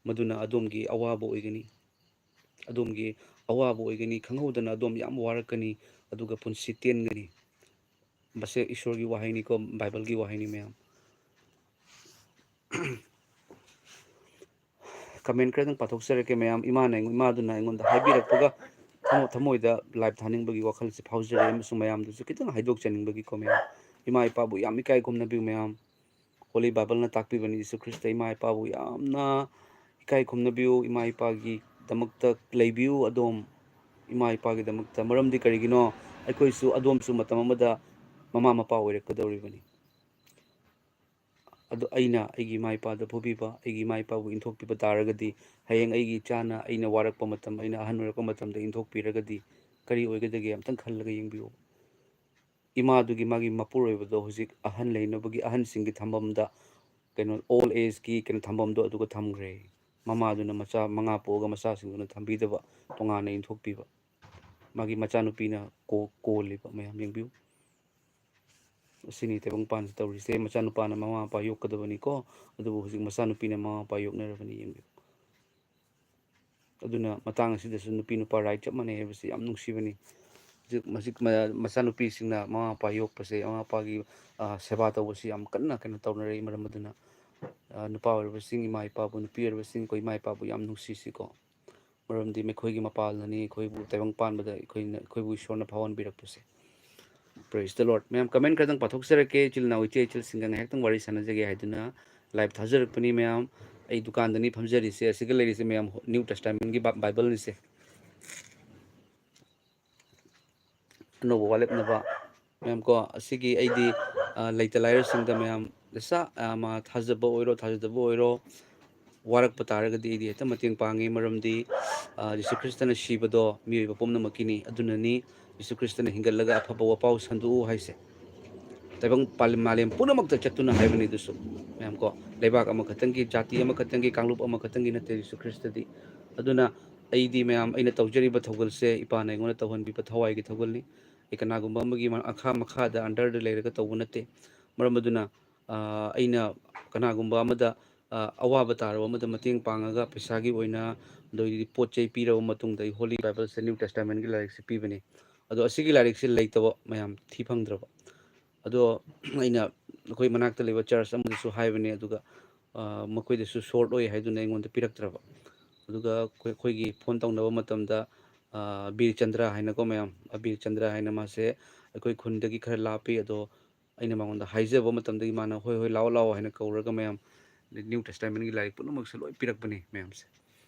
ꯃꯗꯨꯅ ꯑꯗꯣꯝꯒꯤ ꯑꯋꯥꯕ ꯑꯣꯏꯒꯅꯤ꯫ ꯑꯗꯣꯝꯒꯤ ꯑꯋꯥꯕ ꯑꯣꯏꯒꯅꯤ, ꯈꯪꯍꯧꯗꯅ ꯑꯗꯣꯝ ꯌꯥꯝ ꯋꯥꯔꯛꯀꯅꯤ, ꯑꯗꯨꯒ ꯄꯨꯟꯁꯤ ꯇꯦꯟꯒꯅꯤ꯫ ꯃꯁꯦ ꯏꯁꯣꯔꯒꯤ ꯋꯥꯍꯩꯅꯤꯀꯣ, ꯕꯥꯏꯕꯜꯒꯤ ꯋꯥꯍꯩꯅꯤ ꯃꯌꯥꯝ꯫ ꯀꯃꯦꯟ ꯈꯔꯗꯪ ꯄꯥꯊꯣꯛꯆꯔꯛꯀꯦ ꯃꯌꯥꯝ꯫ ꯏꯃꯥꯅ ꯑꯩꯉꯣꯟ-, ꯏꯃꯥꯗꯨꯅ ꯑꯩꯉꯣꯟꯗ ꯍꯥꯏꯕꯤꯔꯛꯄꯒ ꯊꯃꯣ-, ꯊꯃꯣꯏꯗ ꯂꯥꯏꯞ ꯊꯥꯅꯤꯡꯕꯒꯤ ꯋꯥꯈꯜꯁꯦ ꯐꯥꯎꯖꯔꯛꯑꯦ, ꯑꯃꯁꯨꯡ ꯃꯌꯥꯝꯗꯁꯨ ꯈꯤꯇꯪ ꯍꯥꯏꯗꯣꯛꯆꯅꯤꯡꯕꯒꯤ ꯀꯣ ꯃꯌꯥꯝ꯫ ꯏꯃꯥ ꯏꯄꯥꯕꯨ ꯌꯥꯝ ꯏꯀꯥꯏ ꯈꯨꯝꯅꯕꯤꯌꯨ ꯃꯌꯥꯝ꯫ ꯍꯣꯂꯤ ꯕꯥꯏꯕꯜꯅ ꯇꯥꯛꯄꯤꯕꯅꯤ, ꯖꯤꯁꯨ ꯈ꯭ꯔꯤꯁꯇ ꯏꯃꯥ ꯏꯄꯥꯕꯨ ꯌꯥꯝꯅ ꯏꯀꯥꯏ ꯈꯨꯝꯅꯕꯤꯌꯨ, ꯏꯃꯥ ꯏꯄꯥꯒꯤꯗꯃꯛꯇ ꯂꯩꯕꯤꯌꯨ ꯑꯗꯣꯝ, ꯏꯃꯥ ꯏꯄꯥꯒꯤꯗꯃꯛꯇ꯫ ꯃꯔꯝꯗꯤ ꯀꯔꯤꯒꯤꯅꯣ? ꯑꯩꯈꯣꯏꯁꯨ ꯑꯗꯣꯝꯁꯨ ꯃꯇꯝ ꯑꯃꯗ ꯃꯃꯥ ꯃꯄꯥ ꯑꯣꯏꯔꯛꯀꯗꯧꯔꯤꯕꯅꯤ꯫ ꯑꯗꯨ ꯑꯩꯅ ꯑꯩꯒꯤ ꯏꯃꯥ ꯏꯄꯥꯗ ꯐꯨꯕꯤꯕ, ꯑꯩꯒꯤ ꯏꯃꯥ ꯏꯄꯥꯕꯨ ꯏꯟꯊꯣꯛꯄꯤꯕ ꯇꯥꯔꯒꯗꯤ, ꯍꯌꯦꯡ ꯑꯩꯒꯤ ꯏꯆꯥꯅ ꯑꯩꯅ ꯋꯥꯔꯛꯄ ꯃꯇꯝ, ꯑꯩꯅ ꯑꯍꯟ ꯑꯣꯏꯔꯛꯄ ꯃꯇꯝꯗ ꯏꯟꯊꯣꯛꯄꯤꯔꯒꯗꯤ ꯀꯔꯤ ꯑꯣꯏꯒꯗꯒꯦ? ꯑꯝꯇꯪ ꯈꯜꯂꯒ ꯌꯦꯡꯕꯤꯌꯨ꯫ ꯏꯃꯥꯗꯨꯒꯤ ꯃꯥꯒꯤ ꯃꯄꯨꯔꯣꯏꯕꯗꯣ ꯍꯧꯖꯤꯛ ꯑꯍꯟ ꯂꯩꯅꯕꯒꯤ ꯑꯍꯟꯁꯤꯡꯒꯤ ꯊꯝꯐꯝꯗ, ꯀꯩꯅꯣ, ꯑꯣꯜ ꯑꯦꯖꯀꯤ ꯀꯩꯅꯣ ꯊꯝꯐꯝꯗꯣ ꯑꯗꯨꯒ ꯊꯝꯈ꯭ꯔꯦ꯫ ꯃꯃꯥꯗꯨꯅ ꯃꯆꯥ ꯃꯉꯥ ꯄꯣꯛꯑꯒ ꯃꯆꯥꯁꯤꯡꯗꯨꯅ ꯊꯝꯕꯤꯗꯕ, ꯇꯣꯉꯥꯟꯅ ꯏꯟꯊꯣꯛꯄꯤꯕ꯫ ꯃꯥꯒꯤ ꯃꯆꯥꯅꯨꯄꯤꯅ ꯀꯣ-, ꯀꯣꯜꯂꯤꯕ ꯃꯌꯥꯝ ꯌꯦꯡꯕꯤꯌꯨ꯫ ꯑꯁꯤꯅꯤ ꯇꯥꯏꯕꯪꯄꯥꯟꯁꯤ ꯇꯧꯔꯤꯁꯦ꯫ ꯃꯆꯥꯅꯨꯄꯥꯅ ꯃꯃꯥ ꯃꯄꯥ ꯌꯣꯛꯀꯗꯕꯅꯤꯀꯣ, ꯑꯗꯨꯕꯨ ꯍꯧꯖꯤꯛ ꯃꯆꯥꯅꯨꯄꯤꯅ ꯃꯃꯥ ꯃꯄꯥ ꯌꯣꯛꯅꯔꯕꯅꯤ, ꯌꯦꯡꯕꯤꯌꯨ꯫ ꯑꯗꯨꯅ ꯃꯇꯥꯡ ꯑꯁꯤꯗꯁꯨ ꯅꯨꯄꯤ ꯅꯨꯄꯥ ꯔꯥꯏꯠ ꯆꯞ ꯃꯥꯟꯅꯩ ꯍꯥꯏꯕꯁꯤ ꯌꯥꯝ ꯅꯨꯡꯁꯤꯕꯅꯤ꯫ ꯍꯧꯖꯤꯛ, ꯍꯧꯖꯤꯛ ꯃ-, ꯃꯆꯥꯅꯨꯄꯤꯁꯤꯡꯅ ꯃꯃꯥ ꯃꯄꯥ ꯌꯣꯛꯄꯁꯦ, ꯃꯃꯥ ꯃꯄꯥꯒꯤ, ꯑ, ꯁꯦꯕꯥ ꯇꯧꯕꯁꯤ ꯌꯥꯝ ꯀꯟꯅ ꯀꯩꯅꯣ ꯇꯧꯅꯔꯛꯏ꯫ ꯃꯔꯝ ꯑꯗꯨꯅ, ꯑ, ꯅꯨꯄꯥ ꯑꯣꯏꯔꯕꯁꯤꯡ, ꯏꯃꯥ ꯏꯄꯥꯕꯨ, ꯅꯨꯄꯤ ꯑꯣꯏꯔꯕꯁꯤꯡ, ꯑꯩꯈꯣꯏ ꯏꯃꯥ ꯏꯄꯥꯕꯨ ꯌꯥꯝ ꯅꯨꯡꯁꯤꯁꯤꯀꯣ꯫ ꯃꯔꯝꯗꯤ ꯃꯈꯣꯏꯒꯤ ꯃꯄꯥꯜꯅꯅꯤ ꯑꯩꯈꯣꯏꯕꯨ ꯇꯥꯏꯕꯪ ꯄꯥꯟꯕꯗ ꯑꯩꯈꯣꯏꯅ, ꯑꯩꯈꯣꯏꯕꯨ ꯏꯁꯣꯔꯅ ꯐꯥꯎꯍꯟꯕꯤꯔꯛꯄꯁꯦ꯫ Praise the Lord꯫ ꯃꯌꯥꯝ, ꯀꯃꯦꯟ ꯈꯔꯗꯪ ꯄꯥꯊꯣꯛꯆꯔꯛꯀꯦ꯫ ꯏꯆꯤꯜ ꯏꯅꯥꯎ, ꯏꯆꯦ ꯏꯆꯜꯁꯤꯡꯒ ꯉꯥꯏꯍꯥꯛꯇꯪ ꯋꯥꯔꯤ ꯁꯥꯟꯅꯖꯒꯦ ꯍꯥꯏꯗꯨꯅ ꯂꯥꯏꯞ ꯊꯥꯖꯔꯛꯄꯅꯤ ꯃꯌꯥꯝ꯫ ꯑꯩ ꯗꯨꯀꯥꯟꯗꯅꯤ ꯐꯝꯖꯔꯤꯁꯦ꯫ ꯑꯁꯤꯒ ꯂꯩꯔꯤꯁꯦ ꯃꯌꯥꯝ, ꯅ꯭ꯌꯨ ꯇꯦꯁꯇꯥꯃꯦꯟꯒꯤ ꯕꯥ-, ꯕꯥꯏꯕꯜꯅꯤꯁꯦ꯫ ꯑꯅꯧꯕ ꯋꯥꯠꯂꯛꯅꯕ ꯃꯌꯥꯝ ꯀꯣ, ꯑꯁꯤꯒꯤ ꯑꯩꯗꯤ, ꯑ, ꯂꯩꯇ ꯂꯥꯏꯔꯁꯤꯡꯗ ꯃꯌꯥꯝ ꯄꯩꯁꯥ, ꯑ, ꯃꯥ ꯊꯥꯖꯕ ꯑꯣꯏꯔꯣ, ꯊꯥꯖꯗꯕ ꯑꯣꯏꯔꯣ, ꯋꯥꯔꯛꯄ ꯇꯥꯔꯒꯗꯤ ꯑꯩꯗꯤ ꯍꯦꯛꯇ ꯃꯇꯦꯡ ꯄꯥꯡꯉꯤ꯫ ꯃꯔꯝꯗꯤ, ꯑ, ꯖꯤꯁꯨ ꯈ꯭ꯔꯤꯁꯇꯅ ꯁꯤꯕꯗꯣ ꯃꯤꯑꯣꯏꯕ ꯄꯨꯝꯅꯃꯛꯀꯤꯅꯤ꯫ ꯑꯗꯨꯅꯅꯤ ꯖꯤꯁꯨ ꯈ꯭ꯔꯤꯁꯇꯅ ꯍꯤꯡꯒꯠꯂꯒ ꯑꯐꯕ ꯋꯥꯄꯥꯎ ꯁꯟꯗꯣꯛꯎ ꯍꯥꯏꯁꯦ꯫ ꯇꯥꯏꯕꯪ ꯄꯥꯂꯦꯝ, ꯃꯥꯂꯦꯝ ꯄꯨꯝꯅꯃꯛꯇ ꯆꯠꯇꯨꯅ ꯍꯥꯏꯕꯅꯤ꯫ ꯑꯗꯨꯁꯨ ꯃꯌꯥꯝ ꯀꯣ, ꯂꯩꯕꯥꯛ ꯑꯃꯈꯛꯇꯪꯒꯤ, ꯖꯥꯇꯤ ꯑꯃꯈꯛꯇꯪꯒꯤ, ꯀꯥꯡꯂꯨꯞ ꯑꯃꯈꯛꯇꯪꯒꯤ ꯅꯠꯇꯦ ꯖꯤꯁꯨ ꯈ꯭ꯔꯤꯁꯇꯗꯤ꯫ ꯑꯗꯨꯅ ꯑꯩꯗꯤ ꯃꯌꯥꯝ, ꯑꯩꯅ ꯇꯧꯖꯔꯤꯕ ꯊꯧꯒꯜꯁꯦ ꯏꯄꯥꯅ ꯑꯩꯉꯣꯟꯗ ꯇꯧꯍꯟꯕꯤꯕ ꯊꯋꯥꯏꯒꯤ ꯊꯧꯒꯜꯅꯤ꯫ ꯑꯩ ꯀꯅꯥꯒꯨꯝꯕ ꯑꯃꯒꯤ ꯃꯈꯥ, ꯃꯈꯥꯗ, ꯑꯟꯗꯔꯗ ꯂꯩꯔꯒ ꯇꯧꯕ ꯅꯠꯇꯦ꯫ ꯃꯔꯝ ꯑꯗꯨꯅ, ꯑ, ꯑꯩꯅ ꯀꯅꯥꯒꯨꯝꯕ ꯑꯃꯗ ꯑ, ꯑꯋꯥꯕ ꯇꯥꯔꯕ ꯑꯃꯗ ꯃꯇꯦꯡ ꯄꯥꯡꯉꯒ ꯄꯩꯁꯥꯒꯤ ꯑꯣꯏꯅ, ꯑꯗꯩꯗꯤ ꯄꯣꯠ ꯆꯩ ꯄꯤꯔꯕ ꯃꯇꯨꯡꯗ ꯑꯩ Holy Bible ꯁꯦ, New Testament ꯀꯤ ꯂꯥꯏꯔꯤꯛꯁꯦ ꯄꯤꯕꯅꯤ꯫ ꯑꯗꯣ ꯑꯁꯤꯒꯤ ꯂꯥꯏꯔꯤꯛꯁꯦ ꯂꯩꯇꯕ ꯃꯌꯥꯝ ꯊꯤ ꯐꯪꯗ꯭ꯔꯕ꯫ ꯑꯗꯣ ꯑꯩꯅ ꯑꯩꯈꯣꯏ ꯃꯅꯥꯛꯇ ꯂꯩꯕ church ꯑꯃꯗꯁꯨ ꯍꯥꯏꯕꯅꯤ, ꯑꯗꯨꯒ, ꯑ, ꯃꯈꯣꯏꯗꯁꯨ short ꯑꯣꯏ ꯍꯥꯏꯗꯨꯅ ꯑꯩꯉꯣꯟꯗ ꯄꯤꯔꯛꯇ꯭ꯔꯕ꯫ ꯑꯗꯨꯒ ꯑꯩꯈꯣꯏ, ꯑꯩꯈꯣꯏꯒꯤ phone ꯇꯧꯅꯕ ꯃꯇꯝꯗ, ꯑ, ꯕꯤꯔ ꯆꯟꯗ꯭ꯔ ꯍꯥꯏꯅꯀꯣ ꯃꯌꯥꯝ, ꯑ, ꯕꯤꯔ ꯆꯟꯗ꯭ꯔ ꯍꯥꯏꯅ ꯃꯥꯁꯦ ꯑꯩꯈꯣꯏ ꯈꯨꯟꯗꯒꯤ ꯈꯔ ꯂꯥꯞꯄꯤ, ꯑꯗꯣ ꯑꯩꯅ ꯃꯉꯣꯟꯗ ꯍꯥꯏꯖꯕ ꯃꯇꯝꯗꯒꯤ ꯃꯥꯅ "ꯍꯣꯏ, ꯍꯣꯏ, ꯂꯥꯛꯑꯣ, ꯂꯥꯛꯑꯣ" ꯍꯥꯏꯅ ꯀꯧꯔꯒ ꯃꯌꯥꯝ New Testament ꯀꯤ ꯂꯥꯏꯔꯤꯛ ꯄꯨꯝꯅꯃꯛꯁꯦ ꯂꯣꯏ ꯄꯤꯔꯛꯄꯅꯤ ꯃꯌꯥꯝꯁꯦ꯫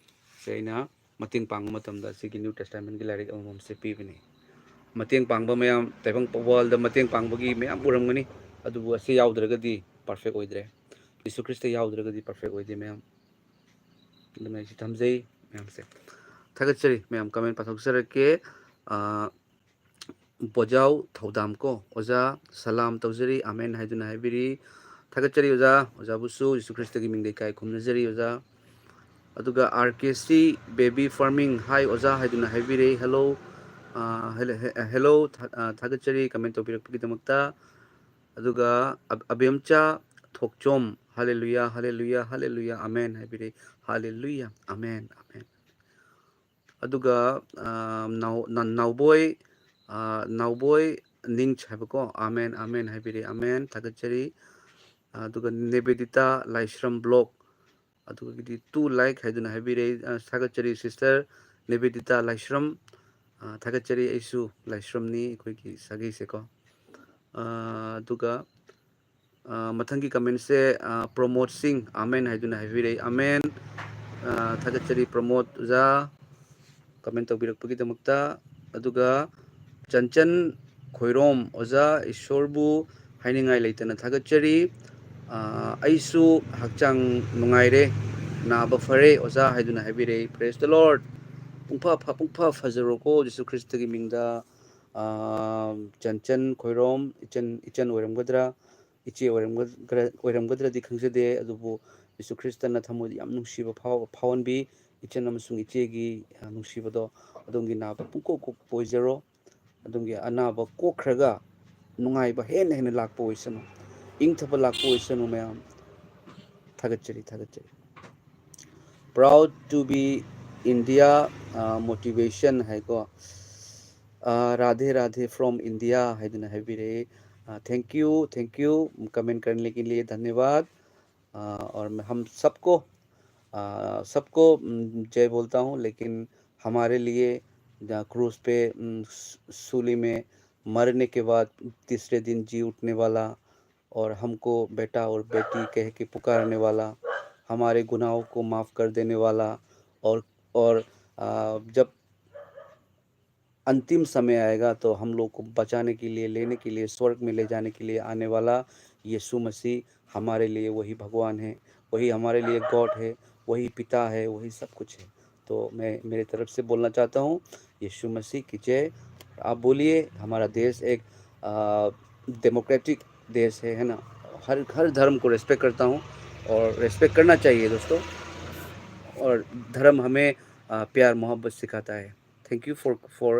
ꯁꯦ ꯑꯩꯅ ꯃꯇꯦꯡ ꯄꯥꯡꯕ ꯃꯇꯝꯗ ꯑꯁꯤꯒꯤ New Testament ꯀꯤ ꯂꯥꯏꯔꯤꯛ ꯑꯃꯃꯝꯁꯦ ꯄꯤꯕꯅꯤ꯫ ꯃꯇꯦꯡ ꯄꯥꯡꯕ ꯃꯌꯥꯝ, ꯇꯥꯏꯕꯪ world ꯗ ꯃꯇꯦꯡ ꯄꯥꯡꯕꯒꯤ ꯃꯌꯥꯝ ꯎꯔꯝꯒꯅꯤ, ꯑꯗꯨꯕꯨ ꯑꯁꯤ ꯌꯥꯎꯗ꯭ꯔꯒꯗꯤ perfect ꯑꯣꯏꯗ꯭ꯔꯦ꯫ ꯖꯤꯁꯨ ꯈ꯭ꯔꯤꯁꯇ ꯌꯥꯎꯗ꯭ꯔꯒꯗꯤ perfect ꯑꯣꯏꯗꯦ ꯃꯌꯥꯝ꯫ ꯑꯗꯨꯅ ꯑꯩꯁꯤ ꯊꯝꯖꯩ ꯃꯌꯥꯝꯁꯦ꯫ ꯊꯥꯒꯠꯆꯔꯤ ꯃꯌꯥꯝ, comment ꯄꯥꯊꯣꯛꯆꯔꯛꯀꯦ꯫ ꯑꯥ, ꯕꯣꯖꯥꯎ ꯊꯧꯗꯥꯝ ꯀꯣ, "ꯑꯣꯖꯥ, ꯁꯂꯥꯝ ꯇꯧꯖꯔꯤ, ꯑꯥꯃꯦꯟ" ꯍꯥꯏꯗꯨꯅ ꯍꯥꯏꯕꯤꯔꯤ꯫ ꯊꯥꯒꯠꯆꯔꯤ ꯑꯣꯖꯥ, ꯑꯣꯖꯥꯕꯨꯁꯨ ꯖꯤꯁꯨ ꯈ꯭ꯔꯤꯁꯇꯒꯤ ꯃꯤꯡꯗ ꯏꯀꯥꯏ ꯈꯨꯝꯅꯖꯔꯤ ꯑꯣꯖꯥ꯫ ꯑꯗꯨꯒ R K C Baby Farming, "Hi ꯑꯣꯖꯥ" ꯍꯥꯏꯗꯨꯅ ꯍꯥꯏꯕꯤꯔꯦ꯫ Hello, ah, hello, he-, hello, ꯊꯥ-, ꯑꯥ, ꯊꯥꯒꯠꯆꯔꯤ comment ꯇꯧꯕꯤꯔꯛꯄꯒꯤꯗꯃꯛꯇ꯫ ꯑꯗꯨꯒ ꯑꯕ-, ꯑꯕꯦꯝꯆꯥ ꯊꯣꯛꯆꯣꯝ, "Hallelujah, hallelujah, hallelujah, ꯑꯥꯃꯦꯟ" ꯍꯥꯏꯕꯤꯔꯦ꯫ "Hallelujah, ꯑꯥꯃꯦꯟ, ꯑꯥꯃꯦꯟ"꯫ ꯑꯗꯨꯒ, ꯑꯥ, ꯅꯥꯎ-, ꯅ-, ꯅꯥꯎꯕꯣꯏ, ꯑꯥ, ꯅꯥꯎꯕꯣꯏ ꯅꯤꯡꯁ ꯍꯥꯏꯕꯀꯣ, "ꯑꯥꯃꯦꯟ, ꯑꯥꯃꯦꯟ" ꯍꯥꯏꯕꯤꯔꯦ, "ꯑꯥꯃꯦꯟ", ꯊꯥꯒꯠꯆꯔꯤ꯫ ꯑꯗꯨꯒ ꯅꯦꯕꯦꯗꯤꯇꯥ ꯂꯥꯏꯁ꯭ꯔꯝ vlog, ꯑꯗꯨꯒꯤꯗꯤ two like ꯍꯥꯏꯗꯨꯅ ꯍꯥꯏꯕꯤꯔꯦ, ꯑ, ꯊꯥꯒꯠꯆꯔꯤ sister ꯅꯦꯕꯦꯗꯤꯇꯥ ꯂꯥꯏꯁ꯭ꯔꯝ, ꯑ, ꯊꯥꯒꯠꯆꯔꯤ, ꯑꯩꯁꯨ ꯂꯥꯏꯁ꯭ꯔꯝꯅꯤ ꯑꯩꯈꯣꯏꯒꯤ ꯁꯥꯒꯩꯁꯦꯀꯣ꯫ ꯑ, ꯑꯗꯨꯒ, ꯑ, ꯃꯊꯪꯒꯤ comment ꯁꯦ, ꯑ, ꯄ꯭ꯔꯃꯣꯗ ꯁꯤꯡ, "ꯑꯥꯃꯦꯟ" ꯍꯥꯏꯗꯨꯅ ꯍꯥꯏꯕꯤꯔꯛꯏ, "ꯑꯥꯃꯦꯟ"꯫ ꯑ, ꯊꯥꯒꯠꯆꯔꯤ ꯄ꯭ꯔꯃꯣꯗ ꯑꯣꯖꯥ, comment ꯇꯧꯕꯤꯔꯛꯄꯒꯤꯗꯃꯛꯇ꯫ ꯑꯗꯨꯒ ꯆꯟꯆꯟ ꯈꯣꯏꯔꯣꯝ, "ꯑꯣꯖꯥ, ꯏꯁꯣꯔꯕꯨ ꯍꯥꯏꯅꯤꯡꯉꯥꯏ ꯂꯩꯇꯅ ꯊꯥꯒꯠꯆꯔꯤ꯫ ꯑ, ꯑꯩꯁꯨ ꯍꯛꯆꯥꯡ ꯅꯨꯡꯉꯥꯏꯔꯦ, ꯅꯥꯕ ꯐꯔꯦ ꯑꯣꯖꯥ" ꯍꯥꯏꯗꯨꯅ ꯍꯥꯏꯕꯤꯔꯛꯏ꯫ Praise the Lord꯫ ꯄꯨꯡꯐ ꯐ-, ꯄꯨꯡꯐ ꯐꯖꯔꯣꯀꯣ ꯖꯤꯁꯨ ꯈ꯭ꯔꯤꯁꯇꯒꯤ ꯃꯤꯡꯗ꯫ ꯑ, ꯆꯟꯆꯟ ꯈꯣꯏꯔꯣꯝ, ꯏꯆꯟ, ꯏꯆꯟ ꯑꯣꯏꯔꯝꯒꯗ꯭ꯔꯥ, ꯏꯆꯦ ꯑꯣꯏꯔꯝꯒꯗ꯭ꯔꯥ, ꯑꯣꯏꯔꯝꯒꯗ꯭ꯔꯗꯤ ꯈꯪꯖꯗꯦ, ꯑꯗꯨꯕꯨ ꯖꯤꯁꯨ ꯈ꯭ꯔꯤꯁꯇꯅ ꯊꯃꯣꯏꯗ ꯌꯥꯝ ꯅꯨꯡꯁꯤꯕ ꯐꯥꯎ-, ꯐꯥꯎꯍꯟꯕꯤ꯫ ꯏꯆꯟ ꯑꯃꯁꯨꯡ ꯏꯆꯦꯒꯤ, ꯑ, ꯅꯨꯡꯁꯤꯕꯗꯣ ꯑꯗꯣꯝꯒꯤ ꯅꯥꯕ ꯄꯨꯡꯀꯣꯛ ꯀꯣꯛꯄ ꯑꯣꯏꯖꯔꯣ꯫ ꯑꯗꯣꯝꯒꯤ ꯑꯅꯥꯕ ꯀꯣꯛꯈ꯭ꯔꯒ ꯅꯨꯡꯉꯥꯏꯕ ꯍꯦꯟꯅ ꯍꯦꯟꯅ ꯂꯥꯛꯄ ꯑꯣꯏꯁꯅꯨ, ꯏꯪꯊꯕ ꯂꯥꯛꯄ ꯑꯣꯏꯁꯅꯨ ꯃꯌꯥꯝ꯫ ꯊꯥꯒꯠꯆꯔꯤ, ꯊꯥꯒꯠꯆꯔꯤ꯫ Proud to be India, motivation ꯍꯥꯏꯀꯣ꯫ ꯔꯥꯙꯦ ꯔꯥꯙꯦ from India ꯍꯥꯏꯗꯨꯅ ꯍꯥꯏꯕꯤꯔꯛꯏ꯫ Thank you, thank you, comment करने के लिए धन्यवाद। और मैं हम सबको, सबको जय बोलता हूँ, लेकिन हमारे लिए जहाँ क्रूस पे सूली में मरने के बाद तीसरे दिन जी उठने वाला और हमको बेटा और बेटी कह के पुकारने वाला, हमारे गुनाहों को माफ़ कर देने वाला, और और जब अंतिम समय आएगा तो हम लोग को बचाने के लिए, लेने के लिए, स्वर्ग में ले जाने के लिए आने वाला यीशु मसीह हमारे लिए वही भगवान है, वही हमारे लिए गॉड है, वही पिता है, वही सब कुछ है। तो मैं मेरे तरफ से बोलना चाहता हूँ, यीशु मसीह की जय। आप बोलिए, हमारा देश एक डेमोक्रेटिक देश है, है ना? हर हर धर्म को रेस्पेक्ट करता हूँ और रेस्पेक्ट करना चाहिए दोस्तों। और धर्म हमें प्यार मोहब्बत सिखाता है। Thank you for for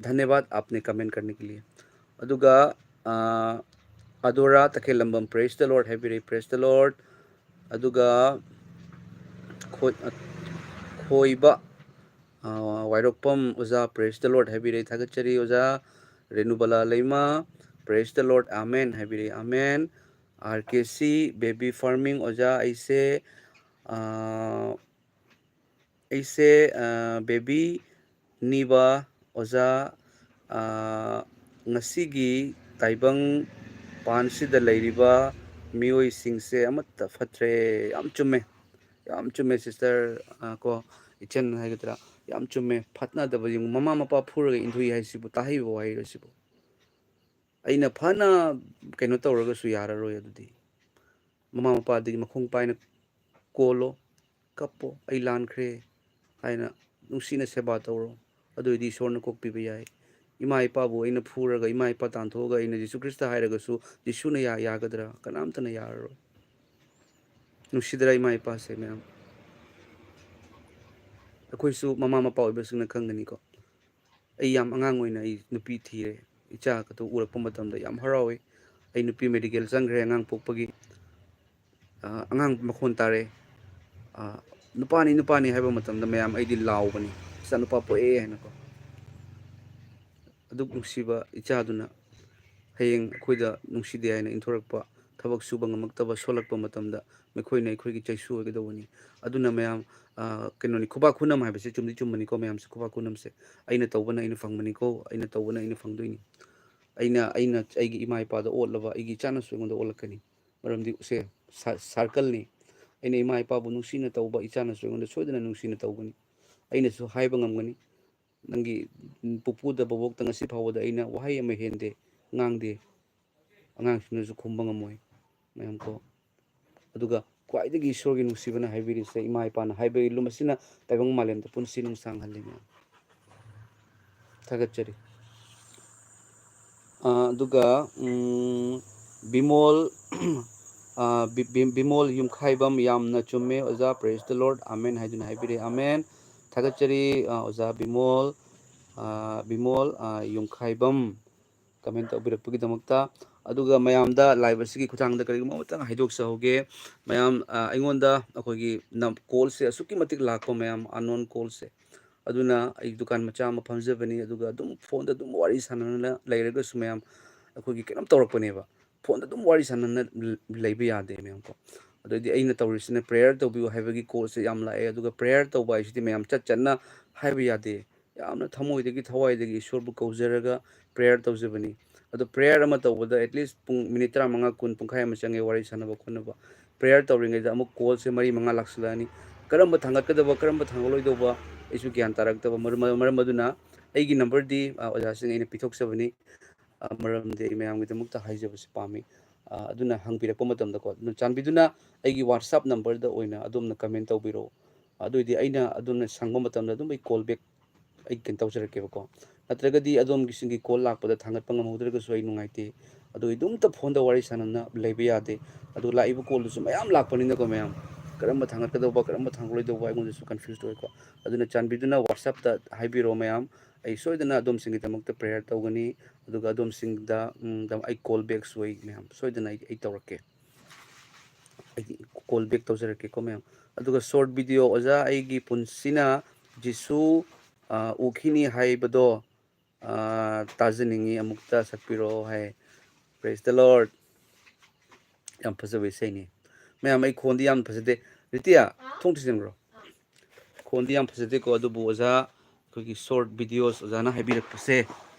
धन्यवाद आपने कमेंट करने के लिए। ꯑꯗꯨꯒ ꯑꯗꯣꯔꯥ ꯇꯈꯦꯜꯂꯝꯕꯝ, praise the Lord ꯍꯥꯏꯕꯤꯔꯛꯏ, praise the Lord꯫ ꯑꯗꯨꯒ ꯈꯣꯏ ꯈꯣꯏꯕ ꯋꯥꯏꯔꯣꯛꯄꯝ ꯑꯣꯖꯥ, praise the Lord ꯍꯥꯏꯕꯤꯔꯛꯏ, ꯊꯥꯒꯠꯆꯔꯤ ꯑꯣꯖꯥ꯫ ꯔꯦꯅꯨꯕꯂꯥ ꯂꯩꯃ, praise the Lord, amen ꯍꯥꯏꯕꯤꯔꯛꯏ, amen꯫ R K C baby farming ꯑꯣꯖꯥ, ꯑꯩꯁꯦ ꯑꯩꯁꯦ ꯕꯦꯕꯤ ꯅꯤꯕ ꯑꯣꯖꯥ꯫ ꯉꯁꯤꯒꯤ ꯇꯥꯏꯕꯪ ꯄꯥꯟꯁꯤꯗ ꯂꯩꯔꯤꯕ ꯃꯤꯑꯣꯏꯁꯤꯡꯁꯦ ꯑꯃꯠꯇ ꯐꯠꯇ꯭ꯔꯦ꯫ ꯌꯥꯝ ꯆꯨꯝꯃꯦ, ꯌꯥꯝ ꯆꯨꯝꯃꯦ ꯁꯤꯁꯇꯔ꯫ ꯀꯣ, ꯏꯆꯟ ꯍꯥꯏꯒꯗ꯭ꯔꯥ, ꯌꯥꯝ ꯆꯨꯝꯃꯦ꯫ ꯐꯠꯅꯗꯕ ꯌꯦꯡꯉꯨ, ꯃꯃꯥ ꯃꯄꯥ ꯐꯨꯔꯒ ꯏꯟꯊꯨꯏ ꯍꯥꯏꯁꯤꯕꯨ ꯇꯥꯍꯩꯕ ꯋꯥꯍꯩꯔꯣ ꯁꯤꯕꯨ? ꯑꯩꯅ ꯐꯅ ꯀꯩꯅꯣ ꯇꯧꯔꯒꯁꯨ ꯌꯥꯔꯔꯣꯏ꯫ ꯑꯗꯨꯗꯤ ꯃꯃꯥ ꯃꯄꯥꯗꯒꯤ ꯃꯈꯣꯡ ꯄꯥꯏꯅ ꯀꯣꯜꯂꯣ, ꯀꯞꯄꯣ, "ꯑꯩ ꯂꯥꯟꯈ꯭ꯔꯦ" ꯍꯥꯏꯅ ꯅꯨꯡꯁꯤꯅ ꯁꯦꯕꯥ ꯇꯧꯔꯣ꯫ ꯑꯗꯨ ꯑꯣꯏꯔꯗꯤ ꯏꯁꯣꯔꯅ ꯀꯣꯛꯄꯤꯕ ꯌꯥꯏ꯫ ꯏꯃꯥ ꯏꯄꯥꯕꯨ ꯑꯩꯅ ꯐꯨꯔꯒ, ꯏꯃꯥ ꯏꯄꯥ ꯇꯥꯟꯊꯣꯛꯑꯒ ꯑꯩꯅ ꯖꯤꯁꯨ ꯈ꯭ꯔꯤꯁꯇ ꯍꯥꯏꯔꯒꯁꯨ ꯖꯤꯁꯨꯅ ꯌꯥ-, ꯌꯥꯒꯗ꯭ꯔꯥ? ꯀꯅꯥꯝꯇꯅ ꯌꯥꯔꯔꯣꯏ꯫ ꯅꯨꯡꯁꯤꯗ꯭ꯔꯥ ꯏꯃꯥ ꯏꯄꯥꯁꯦ ꯃꯌꯥꯝ? ꯑꯩꯈꯣꯏꯁꯨ ꯃꯃꯥ ꯃꯄꯥ ꯑꯣꯏꯕꯁꯤꯡꯅ ꯈꯪꯒꯅꯤꯀꯣ꯫ ꯑꯩ ꯌꯥꯝ ꯑꯉꯥꯡ ꯑꯣꯏꯅ ꯑꯩ ꯅꯨꯄꯤ ꯊꯤꯔꯦ꯫ ꯏꯆꯥ ꯈꯛꯇ ꯎꯔꯛꯄ ꯃꯇꯝꯗ ꯌꯥꯝ ꯍꯔꯥꯎꯋꯤ꯫ ꯑꯩ ꯅꯨꯄꯤ ꯃꯦꯗꯤꯀꯦꯜ ꯆꯪꯈ꯭ꯔꯦ ꯑꯉꯥꯡ ꯄꯣꯛꯄꯒꯤ꯫ ꯑꯉꯥꯡ ꯃꯈꯣꯟ ꯇꯥꯔꯦ꯫ "ꯅꯨꯄꯥꯅꯤ, ꯅꯨꯄꯥꯅꯤ" ꯍꯥꯏꯕ ꯃꯇꯝꯗ ꯃꯌꯥꯝ ꯑꯩꯗꯤ ꯂꯥꯎꯕꯅꯤ, "ꯏꯆꯥꯅꯨꯄꯥ ꯄꯣꯛꯑꯦ" ꯍꯥꯏꯅꯀꯣ꯫ ꯑꯗꯨꯛ ꯅꯨꯡꯁꯤꯕ ꯏꯆꯥꯗꯨꯅ ꯍꯌꯦꯡ ꯑꯩꯈꯣꯏꯗ ꯅꯨꯡꯁꯤꯗꯦ ꯍꯥꯏꯅ ꯏꯟꯊꯣꯔꯛꯄ, ꯊꯕꯛ ꯁꯨꯕ ꯉꯝꯃꯛꯇꯕ, ꯁꯣꯜꯂꯛꯄ ꯃꯇꯝꯗ ꯃꯈꯣꯏꯅ ꯑꯩꯈꯣꯏꯒꯤ ꯆꯩꯁꯨ ꯑꯣꯏꯒꯗꯧꯕꯅꯤ꯫ ꯑꯗꯨꯅ ꯃꯌꯥꯝ, ꯀꯩꯅꯣꯅꯤ, ꯈꯨꯕꯥꯛ ꯈꯨꯅꯝ ꯍꯥꯏꯕꯁꯦ ꯆꯨꯝꯗꯤ ꯆꯨꯝꯕꯅꯤꯀꯣ ꯃꯌꯥꯝꯁꯦ, ꯈꯨꯕꯥꯛ ꯈꯨꯅꯝꯁꯦ꯫ ꯑꯩꯅ ꯇꯧꯕꯅ ꯑꯩꯅ ꯐꯪꯕꯅꯤꯀꯣ, ꯑꯩꯅ ꯇꯧꯕꯅ ꯑꯩꯅ ꯐꯪꯗꯣꯏꯅꯤ꯫ ꯑꯩꯅ, ꯑꯩꯅ ꯑꯩꯒꯤ ꯏꯃꯥ ꯏꯄꯥꯗ ꯑꯣꯠꯂꯕ ꯑꯩꯒꯤ ꯏꯆꯥꯅꯁꯨ ꯑꯩꯉꯣꯟꯗ ꯑꯣꯠꯂꯛꯀꯅꯤ꯫ ꯃꯔꯝꯗꯤ ꯁꯦ, ꯁꯥꯔꯀꯜꯅꯤ꯫ ꯑꯩꯅ ꯏꯃꯥ ꯏꯄꯥꯕꯨ ꯅꯨꯡꯁꯤꯅ ꯇꯧꯕ ꯏꯆꯥꯅꯁꯨ ꯑꯩꯉꯣꯟꯗ ꯁꯣꯏꯗꯅ ꯅꯨꯡꯁꯤꯅ ꯇꯧꯒꯅꯤ꯫ ꯑꯩꯅꯁꯨ ꯍꯥꯏꯕ ꯉꯝꯒꯅꯤ, "ꯅꯪꯒꯤ ꯄꯨꯄꯨꯗ, ꯕꯣꯕꯣꯛꯇ ꯉꯁꯤ ꯐꯥꯎꯕꯗ ꯑꯩꯅ ꯋꯥꯍꯩ ꯑꯃ ꯍꯦꯟꯗꯦ, ꯉꯥꯡꯗꯦ"꯫ ꯑꯉꯥꯡꯁꯤꯡꯅꯁꯨ ꯈꯨꯝꯕ ꯉꯝꯃꯣꯏ ꯃꯌꯥꯝ ꯀꯣ꯫ ꯑꯗꯨꯒ ꯈ꯭ꯋꯥꯏꯗꯒꯤ ꯏꯁꯣꯔꯒꯤ ꯅꯨꯡꯁꯤꯕꯅ ꯍꯥꯏꯕꯤꯔꯤꯁꯦ, ꯏꯃꯥ ꯏꯄꯥꯅ ꯍꯥꯏꯕ ꯏꯜꯂꯨ, ꯃꯁꯤꯅ ꯇꯥꯏꯕꯪ ꯃꯥꯂꯦꯝꯗ ꯄꯨꯟꯁꯤ ꯅꯨꯡꯁꯥꯡꯍꯜꯂꯤ ꯃꯌꯥꯝ꯫ ꯊꯥꯒꯠꯆꯔꯤ꯫ ꯑꯗꯨꯒ ꯕꯤꯃꯣꯜ, ꯕꯤꯃꯣꯜ ꯌꯨꯝꯈꯥꯏꯕꯝ, "ꯌꯥꯝꯅ ꯆꯨꯝꯃꯦ ꯑꯣꯖꯥ, praise the Lord, ꯑꯃꯦꯟ" ꯍꯥꯏꯗꯨꯅ ꯍꯥꯏꯕꯤꯔꯦ꯫ ꯑꯃꯦꯟ꯫ ꯊꯥꯒꯠꯆꯔꯤ ꯑꯣꯖꯥ ꯕꯤꯃꯣꯜ, ꯕꯤꯃꯣꯜ ꯌꯨꯝꯈꯥꯏꯕꯝ꯫ ꯀꯃꯦꯟ ꯇꯧꯕꯤꯔꯛꯄꯒꯤꯗꯃꯛꯇ꯫ ꯑꯗꯨꯒ ꯃꯌꯥꯝꯗ ꯂꯥꯏꯕ ꯑꯁꯤꯒꯤ ꯈꯨꯠꯊꯥꯡꯗ ꯀꯔꯤꯒꯨꯝꯕ ꯑꯃꯇꯪ ꯍꯥꯏꯗꯣꯛꯆꯍꯧꯒꯦ꯫ ꯃꯌꯥꯝ, ꯑꯩꯉꯣꯟꯗ ꯑꯩꯈꯣꯏꯒꯤ ꯀꯣꯜꯁꯦ ꯑꯁꯨꯛꯀꯤ ꯃꯇꯤꯛ ꯂꯥꯛꯄ ꯃꯌꯥꯝ, ꯑꯟꯅꯣꯟ ꯀꯣꯜꯁꯦ꯫ ꯑꯗꯨꯅ ꯑꯩ ꯗꯨꯀꯥꯟ ꯃꯆꯥ ꯑꯃ ꯐꯝꯖꯕꯅꯤ, ꯑꯗꯨꯒ ꯑꯗꯨꯝ ꯐꯣꯟꯗ ꯑꯗꯨꯝ ꯋꯥꯔꯤ ꯁꯥꯟꯅꯅ ꯂꯩꯔꯒꯁꯨ ꯃꯌꯥꯝ ꯑꯩꯈꯣꯏꯒꯤ ꯀꯩꯅꯣꯝ ꯇꯧꯔꯛꯄꯅꯦꯕ꯫ ꯐꯣꯟꯗ ꯑꯗꯨꯝ ꯋꯥꯔꯤ ꯁꯥꯟꯅꯅ ꯂꯩꯕ ꯌꯥꯗꯦ ꯃꯌꯥꯝ ꯀꯣ꯫ ꯑꯗꯩꯗꯤ ꯑꯩꯅ ꯇꯧꯔꯤꯁꯤꯅ ꯄ꯭ꯔꯦꯌꯔ ꯇꯧꯕꯤꯌꯨ ꯍꯥꯏꯕꯒꯤ ꯀꯣꯜꯁꯦ ꯌꯥꯝ ꯂꯥꯛꯑꯦ꯫ ꯑꯗꯨꯒ ꯄ꯭ꯔꯦꯌꯔ ꯇꯧꯕ ꯍꯥꯏꯁꯤꯗꯤ ꯃꯌꯥꯝ ꯆꯠ ꯆꯠꯅ ꯍꯥꯏꯕ ꯌꯥꯗꯦ꯫ ꯌꯥꯝꯅ ꯊꯃꯣꯏꯗꯒꯤ ꯊꯋꯥꯏꯗꯒꯤ ꯏꯁꯣꯔꯕꯨ ꯀꯧꯖꯔꯒ ꯄ꯭ꯔꯦꯌꯔ ꯇꯧꯖꯕꯅꯤ꯫ ꯑꯗꯣ ꯄ꯭ꯔꯦꯌꯔ ꯑꯃ ꯇꯧꯕꯗ at least ꯄꯨꯡ ꯃꯤꯅꯤꯠ ꯇꯔꯥꯃꯉꯥ, ꯀꯨꯟ, ꯄꯨꯡꯈꯥꯏ ꯑꯃ ꯆꯪꯉꯦ ꯋꯥꯔꯤ ꯁꯥꯟꯅꯕ ꯈꯣꯠꯅꯕ꯫ ꯄ꯭ꯔꯦꯌꯔ ꯇꯧꯔꯤꯉꯩꯗ ꯑꯃꯨꯛ ꯀꯣꯜꯁꯦ ꯃꯔꯤ ꯃꯉꯥ ꯂꯥꯛꯁꯤꯜꯂꯛꯑꯅꯤ꯫ ꯀꯔꯝꯕ ꯊꯥꯡꯒꯠꯀꯗꯕ, ꯀꯔꯝꯕ ꯊꯥꯡꯒꯠꯂꯣꯏꯗꯧꯕ ꯑꯩꯁꯨ ꯒ꯭ꯌꯥꯟ ꯇꯥꯔꯛꯇꯕ꯫ ꯃꯔꯝ, ꯃꯔꯝ ꯑꯗꯨꯅ ꯑꯩꯒꯤ ꯅꯝꯕꯔꯗꯤ, ꯑ, ꯑꯣꯖꯥꯁꯤꯡ ꯑꯩꯅ ꯄꯤꯊꯣꯛꯆꯕꯅꯤ꯫ ꯑ, ꯃꯔꯝꯗꯤ ꯑꯩ ꯃꯌꯥꯝꯒꯤꯗꯃꯛꯇ ꯍꯥꯏꯖꯕꯁꯤ ꯄꯥꯝꯃꯤ꯫ ꯑ, ꯑꯗꯨꯅ ꯍꯪꯕꯤꯔꯛꯄ ꯃꯇꯝꯗꯀꯣ, ꯑꯗꯨꯅ ꯆꯥꯟꯕꯤꯗꯨꯅ ꯑꯩꯒꯤ WhatsApp ꯅꯝꯕꯔꯗ ꯑꯣꯏꯅ ꯑꯗꯣꯝꯅ ꯀꯃꯦꯟ ꯇꯧꯕꯤꯔꯛꯑꯣ꯫ ꯑꯗꯨꯑꯣꯏꯗꯤ ꯑꯩꯅ ꯑꯗꯣꯝꯅ ꯁꯪꯕ ꯃꯇꯝꯗ ꯑꯗꯨꯝ ꯑꯩ ꯀꯣꯜ ꯕꯦꯛ ꯑꯩ ꯀꯩꯅꯣ ꯇꯧꯖꯔꯛꯀꯦꯕꯀꯣ꯫ ꯅꯠꯇ꯭ꯔꯒꯗꯤ ꯑꯗꯣꯝꯒꯤꯁꯤꯡꯒꯤ ꯀꯣꯜ ꯂꯥꯛꯄꯗ ꯊꯥꯡꯒꯠꯄ ꯉꯝꯍꯧꯗ꯭ꯔꯒꯁꯨ ꯑꯩ ꯅꯨꯡꯉꯥꯏꯇꯦ꯫ ꯑꯗꯨ ꯑꯗꯨꯝꯇ ꯐꯣꯟꯗ ꯋꯥꯔꯤ ꯁꯥꯟꯅꯅ ꯂꯩꯕ ꯌꯥꯗꯦ꯫ ꯑꯗꯨ ꯂꯥꯛꯏꯕ ꯀꯣꯜꯗꯨꯁꯨ ꯃꯌꯥꯝ ꯂꯥꯛꯄꯅꯤꯅꯀꯣ ꯃꯌꯥꯝ, ꯀꯔꯝꯕ ꯊꯥꯡꯒꯠꯀꯗꯧꯕ, ꯀꯔꯝꯕ ꯊꯥꯡꯒꯠꯂꯣꯏꯗꯧꯕ ꯑꯩꯉꯣꯟꯗꯁꯨ ꯀꯟꯐ꯭ꯌꯨꯁ ꯑꯣꯏꯀꯣ꯫ ꯑꯗꯨꯅ ꯆꯥꯟꯕꯤꯗꯨꯅ WhatsApp-ꯇ ꯍꯥꯏꯕꯤꯔꯛꯑꯣ ꯃꯌꯥꯝ꯫ ꯑꯩ ꯁꯣꯏꯗꯅ ꯑꯗꯣꯝꯁꯤꯡꯒꯤꯗꯃꯛꯇ ꯄ꯭ꯔꯦꯌꯔ ꯇꯧꯒꯅꯤ꯫ ꯑꯗꯨꯒ ꯑꯗꯣꯝꯁꯤꯡꯗ, ꯎꯝ, ꯗ-, ꯑꯩ ꯀꯣꯜ ꯕꯦꯛꯁꯨ ꯑꯩ ꯃꯌꯥꯝ ꯁꯣꯏꯗꯅ ꯑꯩ, ꯑꯩ ꯇꯧꯔꯛꯀꯦ꯫ ꯑꯩꯗꯤ call back ꯇꯧꯖꯔꯛꯀꯦꯀꯣ ꯃꯌꯥꯝ꯫ ꯑꯗꯨꯒ short video, ꯑꯣꯖꯥ, ꯑꯩꯒꯤ ꯄꯨꯟꯁꯤꯅ ꯖꯤꯁꯨ, ꯑ, ꯎꯈꯤꯅꯤ ꯍꯥꯏꯕꯗꯣ, ꯑ, ꯇꯥꯖꯅꯤꯡꯉꯤ, ꯑꯃꯨꯛꯇ ꯁꯛꯄꯤꯔꯛꯑꯣ ꯍꯥꯏ꯫ Praise the Lord꯫ ꯌꯥꯝ ꯐꯖꯕ ꯏꯁꯩꯅꯤ꯫ ꯃꯌꯥꯝ, ꯑꯩ ꯈꯣꯟꯗꯤ ꯌꯥꯝ ꯐꯖꯗꯦ꯫ ꯔꯤꯇꯤꯌꯥ, ꯊꯣꯡ ꯊꯤꯡꯖꯤꯟꯈ꯭ꯔꯣ꯫ ꯈꯣꯟꯗꯤ ꯌꯥꯝ ꯐꯖꯗꯦꯀꯣ, ꯑꯗꯨꯕꯨ ꯑꯣꯖꯥ, ꯑꯩꯈꯣꯏꯒꯤ short videos ꯑꯣꯖꯥꯅ ꯍꯥꯏꯕꯤꯔꯛꯄꯁꯦ,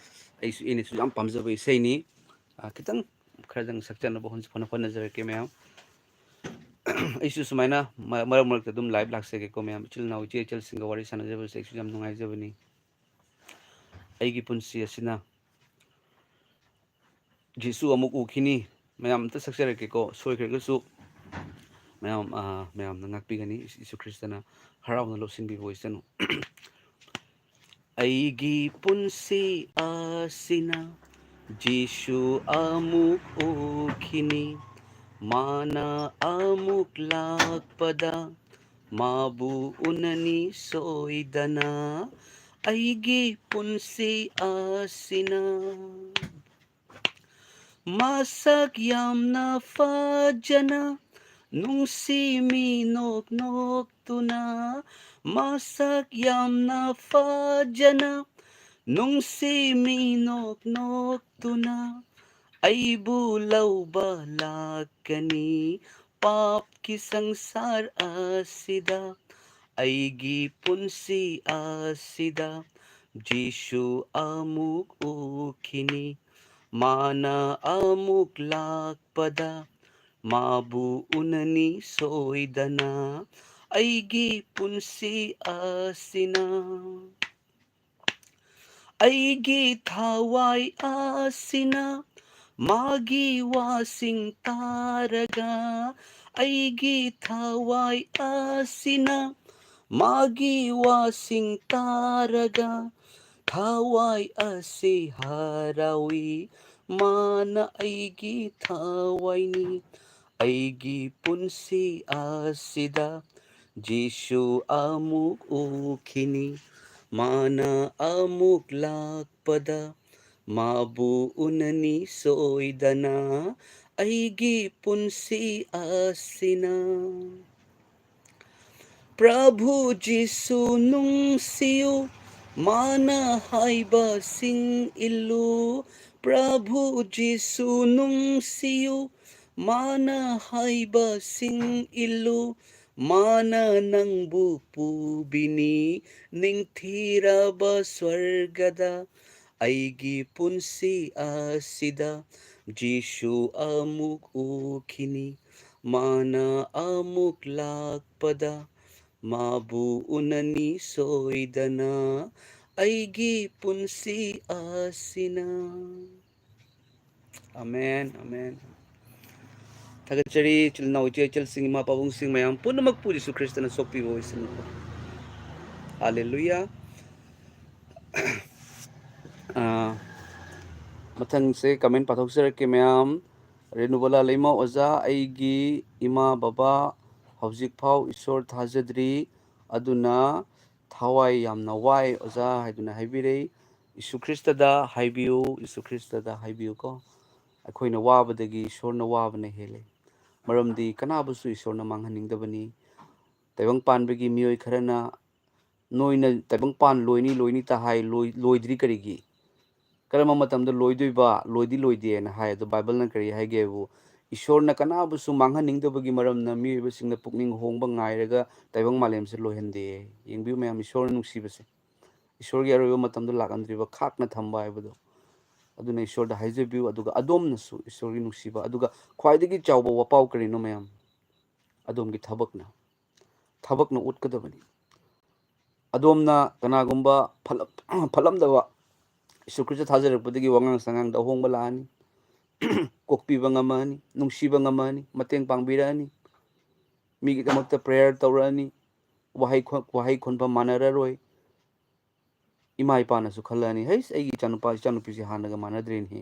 ꯑꯩꯁꯨ, ꯑꯩꯅꯁꯨ ꯌꯥꯝ ꯄꯥꯝꯖꯕ ꯏꯁꯩꯅꯤ꯫ ꯑ, ꯈꯤꯇꯪ, ꯈꯔꯗꯪ ꯁꯛꯆꯅꯕ ꯍꯣꯠꯅ-, ꯍꯣꯠꯅꯖꯔꯛꯀꯦ ꯃꯌꯥꯝ꯫ ꯑꯩꯁꯨ ꯁꯨꯃꯥꯏꯅ ꯃ-, ꯃꯔꯛ ꯃꯔꯛꯇ ꯑꯗꯨꯝ live ꯂꯥꯛꯆꯒꯦꯀꯣ ꯃꯌꯥꯝ꯫ ꯏꯆꯤꯜ ꯏꯅꯥꯎ, ꯏꯆꯦ ꯏꯆꯜꯁꯤꯡꯒ ꯋꯥꯔꯤ ꯁꯥꯟꯅꯖꯕꯁꯦ ꯑꯩꯁꯨ ꯌꯥꯝ ꯅꯨꯡꯉꯥꯏꯖꯕꯅꯤ꯫ ꯑꯩꯒꯤ ꯄꯨꯟꯁꯤ ꯑꯁꯤꯅ ꯖꯤꯁꯨ ꯑꯃꯨꯛ ꯎꯈꯤꯅꯤ꯫ ꯃꯌꯥꯝ ꯑꯝꯇ ꯁꯛꯆꯔꯛꯀꯦꯀꯣ, ꯁꯣꯏꯈ꯭ꯔꯒꯁꯨ ꯃꯌꯥꯝ, ꯑ, ꯃꯌꯥꯝꯅ ꯉꯥꯛꯄꯤꯒꯅꯤ꯫ ꯖꯤꯁꯨ ꯈ꯭ꯔꯤꯁꯇꯅ ꯍꯔꯥꯎꯅ ꯂꯧꯁꯤꯟꯕꯤꯕ ꯑꯣꯏꯁꯅꯨ꯫ ꯑꯩꯒꯤ ꯄꯨꯟꯁꯤ ꯑꯁꯤꯅ ꯖꯤꯁꯨ ꯑꯃꯨꯛ ꯎꯈꯤꯅꯤ꯫ ꯃꯥꯅ ꯑꯃꯨꯛ ꯂꯥꯛꯄꯗ ꯃꯥꯕꯨ ꯎꯅꯅꯤ ꯁꯣꯏꯗꯅ꯫ ꯑꯩꯒꯤ ꯄꯨꯟꯁꯤ ꯑꯁꯤꯅ ꯃꯁꯛ ꯌꯥꯝꯅ ꯐꯖꯅ ꯅꯨꯡꯁꯤ ꯃꯤ ꯅꯣꯛ ꯅꯣꯛꯇꯨꯅ, ꯃꯁꯛ ꯌꯥꯝꯅ ꯐꯖꯅ ꯅꯨꯡꯁꯤ ꯃꯤ ꯅꯣꯛ ꯅꯣꯛꯇꯨꯅ ꯑꯩꯕꯨ ꯂꯧꯕ ꯂꯥꯛꯀꯅꯤ꯫ ꯄꯥꯞꯀꯤ ꯁꯪꯁꯥꯔ ꯑꯁꯤꯗ, ꯑꯩꯒꯤ ꯄꯨꯟꯁꯤ ꯑꯁꯤꯗ ꯖꯤꯁꯨ ꯑꯃꯨꯛ ꯎꯈꯤꯅꯤ꯫ ꯃꯥꯅ ꯑꯃꯨꯛ ꯂꯥꯛꯄꯗ ꯃꯥꯕꯨ ꯎꯅꯅꯤ ꯁꯣꯏꯗꯅ꯫ ꯑꯩꯒꯤ ꯄꯨꯟꯁꯤ ꯑꯁꯤꯅ, ꯑꯩꯒꯤ ꯊꯋꯥꯏ ꯑꯁꯤꯅ ꯃꯥꯒꯤ ꯋꯥꯁꯤꯡ ꯇꯥꯔꯒ, ꯑꯩꯒꯤ ꯊꯋꯥꯏ ꯑꯁꯤꯅ ꯃꯥꯒꯤ ꯋꯥꯁꯤꯡ ꯇꯥꯔꯒ, ꯊꯋꯥꯏ ꯑꯁꯤ ꯍꯔꯥꯎꯏ꯫ ꯃꯥꯅ ꯑꯩꯒꯤ ꯊꯋꯥꯏꯅꯤ꯫ ꯑꯩꯒꯤ ꯄꯨꯟꯁꯤ ꯑꯁꯤꯗ ꯖꯤꯁꯨ ꯑꯃꯨꯛ ꯎꯈꯤꯅꯤ꯫ ꯃꯥꯅ ꯑꯃꯨꯛ ꯂꯥꯛꯄꯗ ꯃꯥꯕꯨ ꯎꯅꯅꯤ ꯁꯣꯏꯗꯅ꯫ ꯑꯩꯒꯤ ꯄꯨꯟꯁꯤ ꯑꯁꯤꯅ꯫ ꯄ꯭ꯔꯚꯨ ꯖꯤꯁꯨ ꯅꯨꯡꯁꯤꯌꯨ, ꯃꯥꯅ ꯍꯥꯏꯕꯁꯤꯡ ꯏꯜꯂꯨ꯫ ꯄ꯭ꯔꯚꯨ ꯖꯤꯁꯨ ꯅꯨꯡꯁꯤꯌꯨ, ꯃꯥꯅ ꯍꯥꯏꯕꯁꯤꯡ ꯏꯜꯂꯨ꯫ ꯃꯥꯅ ꯅꯪꯕꯨ ꯄꯨꯕꯤꯅꯤ ꯅꯤꯡꯊꯤꯔꯕ ꯁ꯭ꯋꯔꯒꯗ꯫ ꯑꯩꯒꯤ ꯄꯨꯟꯁꯤ ꯑꯁꯤꯗ ꯖꯤꯁꯨ ꯑꯃꯨꯛ ꯎꯈꯤꯅꯤ꯫ ꯃꯥꯅ ꯑꯃꯨꯛ ꯂꯥꯛꯄꯗ ꯃꯥꯕꯨ ꯎꯅꯅꯤ ꯁꯣꯏꯗꯅ꯫ ꯑꯩꯒꯤ ꯄꯨꯟꯁꯤ ꯑꯁꯤꯅ꯫ Amen, amen. ꯊꯥꯒꯠꯆꯔꯤ, ꯏꯆꯤꯜ ꯏꯅꯥꯎ, ꯏꯆꯦ ꯏꯆꯜꯁꯤꯡ, ꯏꯃꯥ ꯄꯥꯕꯨꯡꯁꯤꯡ ꯃꯌꯥꯝ ꯄꯨꯝꯅꯃꯛꯄꯨ ꯖꯤꯁꯨ ꯈ꯭ꯔꯤꯁꯇꯅ ꯁꯣꯛꯄꯤꯕ ꯑꯣꯏꯁꯅꯨ꯫ ꯍꯥꯂꯦꯂꯨꯌꯥ꯫ ꯑꯥ, ꯃꯊꯪꯁꯦ comment ꯄꯥꯊꯣꯛꯆꯔꯛꯀꯦ ꯃꯌꯥꯝ꯫ ꯔꯦꯅꯨꯕꯂꯥ ꯂꯩꯃ ꯑꯣꯖꯥ, ꯑꯩꯒꯤ ꯏꯃꯥ ꯕꯕꯥ ꯍꯧꯖꯤꯛꯐꯥꯎ ꯏꯁꯣꯔ ꯊꯥꯖꯗ꯭ꯔꯤ, ꯑꯗꯨꯅ ꯊꯋꯥꯏ ꯌꯥꯝꯅ ꯋꯥꯏ ꯑꯣꯖꯥ ꯍꯥꯏꯗꯨꯅ ꯍꯥꯏꯕꯤꯔꯛꯏ꯫ ꯖꯤꯁꯨ ꯈ꯭ꯔꯤꯁꯇꯗ ꯍꯥꯏꯕꯤꯌꯨ, ꯖꯤꯁꯨ ꯈ꯭ꯔꯤꯁꯇꯗ ꯍꯥꯏꯕꯤꯌꯨꯀꯣ꯫ ꯑꯩꯈꯣꯏꯅ ꯋꯥꯕꯗꯒꯤ ꯏꯁꯣꯔꯅ ꯋꯥꯕꯅ ꯍꯦꯜꯂꯤ꯫ ꯃꯔꯝꯗꯤ ꯀꯅꯥꯕꯨꯁꯨ ꯏꯁꯣꯔꯅ ꯃꯥꯡꯍꯟꯅꯤꯡꯗꯕꯅꯤ꯫ ꯇꯥꯏꯕꯪ ꯄꯥꯟꯕꯒꯤ ꯃꯤꯑꯣꯏ ꯈꯔꯅ, "ꯅꯣꯏꯅ ꯇꯥꯏꯕꯪ ꯄꯥꯟ ꯂꯣꯏꯅꯤ, ꯂꯣꯏꯅꯤ" ꯇ ꯍꯥꯏ, ꯂꯣꯏ-, ꯂꯣꯏꯗ꯭ꯔꯤ ꯀꯔꯤꯒꯤ? ꯀꯔꯝꯕ ꯃꯇꯝꯗ ꯂꯣꯏꯗꯣꯏꯕ? ꯂꯣꯏꯗꯤ ꯂꯣꯏꯗꯦꯅ ꯍꯥꯏ꯫ ꯑꯗꯣ ꯕꯥꯏꯕꯜꯅ ꯀꯔꯤ ꯍꯥꯏꯒꯦꯕꯨ, ꯏꯁꯣꯔꯅ ꯀꯅꯥꯕꯨꯁꯨ ꯃꯥꯡꯍꯟꯅꯤꯡꯗꯕꯒꯤ ꯃꯔꯝꯅ ꯃꯤꯑꯣꯏꯕꯁꯤꯡꯅ ꯄꯨꯛꯅꯤꯡ ꯍꯣꯡꯕ ꯉꯥꯏꯔꯒ ꯇꯥꯏꯕꯪ ꯃꯥꯂꯦꯝꯁꯦ ꯂꯣꯏꯍꯟꯗꯦ꯫ ꯌꯦꯡꯕꯤꯌꯨ ꯃꯌꯥꯝ, ꯏꯁꯣꯔꯅ ꯅꯨꯡꯁꯤꯕꯁꯦ꯫ ꯏꯁꯣꯔꯒꯤ ꯑꯔꯣꯏꯕ ꯃꯇꯝꯗ ꯂꯥꯛꯍꯟꯗ꯭ꯔꯤꯕ ꯈꯥꯛꯅ ꯊꯝꯕ ꯍꯥꯏꯕꯗꯣ꯫ ꯑꯗꯨꯅ ꯏꯁꯣꯔꯗ ꯍꯥꯏꯖꯕꯤꯌꯨ, ꯑꯗꯨꯒ ꯑꯗꯣꯝꯅꯁꯨ ꯏꯁꯣꯔꯒꯤ ꯅꯨꯡꯁꯤꯕ, ꯑꯗꯨꯒ ꯈ꯭ꯋꯥꯏꯗꯒꯤ ꯆꯥꯎꯕ ꯋꯥꯄꯥꯎ ꯀꯔꯤꯅꯣ ꯃꯌꯥꯝ? ꯑꯗꯣꯝꯒꯤ ꯊꯕꯛꯅ, ꯊꯕꯛꯅ ꯎꯠꯀꯗꯕꯅꯤ꯫ ꯑꯗꯣꯝꯅ ꯀꯅꯥꯒꯨꯝꯕ ꯐꯠꯂꯝ-, ꯐꯠꯂꯝꯗꯕ, ꯖꯤꯁꯨ ꯈ꯭ꯔꯤꯁꯇ ꯊꯥꯖꯔꯛꯄꯗꯒꯤ ꯋꯥꯉꯥꯡ ꯁꯉꯥꯡꯗ ꯑꯍꯣꯡꯕ ꯂꯥꯛꯑꯅꯤ, ꯀꯣꯛꯄꯤꯕ ꯉꯝꯃꯛꯑꯅꯤ, ꯅꯨꯡꯁꯤꯕ ꯉꯝꯃꯛꯑꯅꯤ, ꯃꯇꯦꯡ ꯄꯥꯡꯕꯤꯔꯛꯑꯅꯤ, ꯃꯤꯒꯤꯗꯃꯛꯇ prayer ꯇꯧꯔꯛꯑꯅꯤ, ꯋꯥꯍꯩ ꯈꯣ-, ꯋꯥꯍꯩ ꯈꯣꯟꯐꯝ ꯃꯥꯟꯅꯔꯔꯣꯏ꯫ ꯏꯃꯥ ꯏꯄꯥꯅꯁꯨ ꯈꯜꯂꯛꯑꯅꯤ, "ꯍꯩꯁ, ꯑꯩꯒꯤ ꯏꯆꯥꯅꯨꯄꯥ ꯏꯆꯥꯅꯨꯄꯤꯁꯦ ꯍꯥꯟꯅꯒ ꯃꯥꯟꯅꯗ꯭ꯔꯦꯅꯦꯍꯦ꯫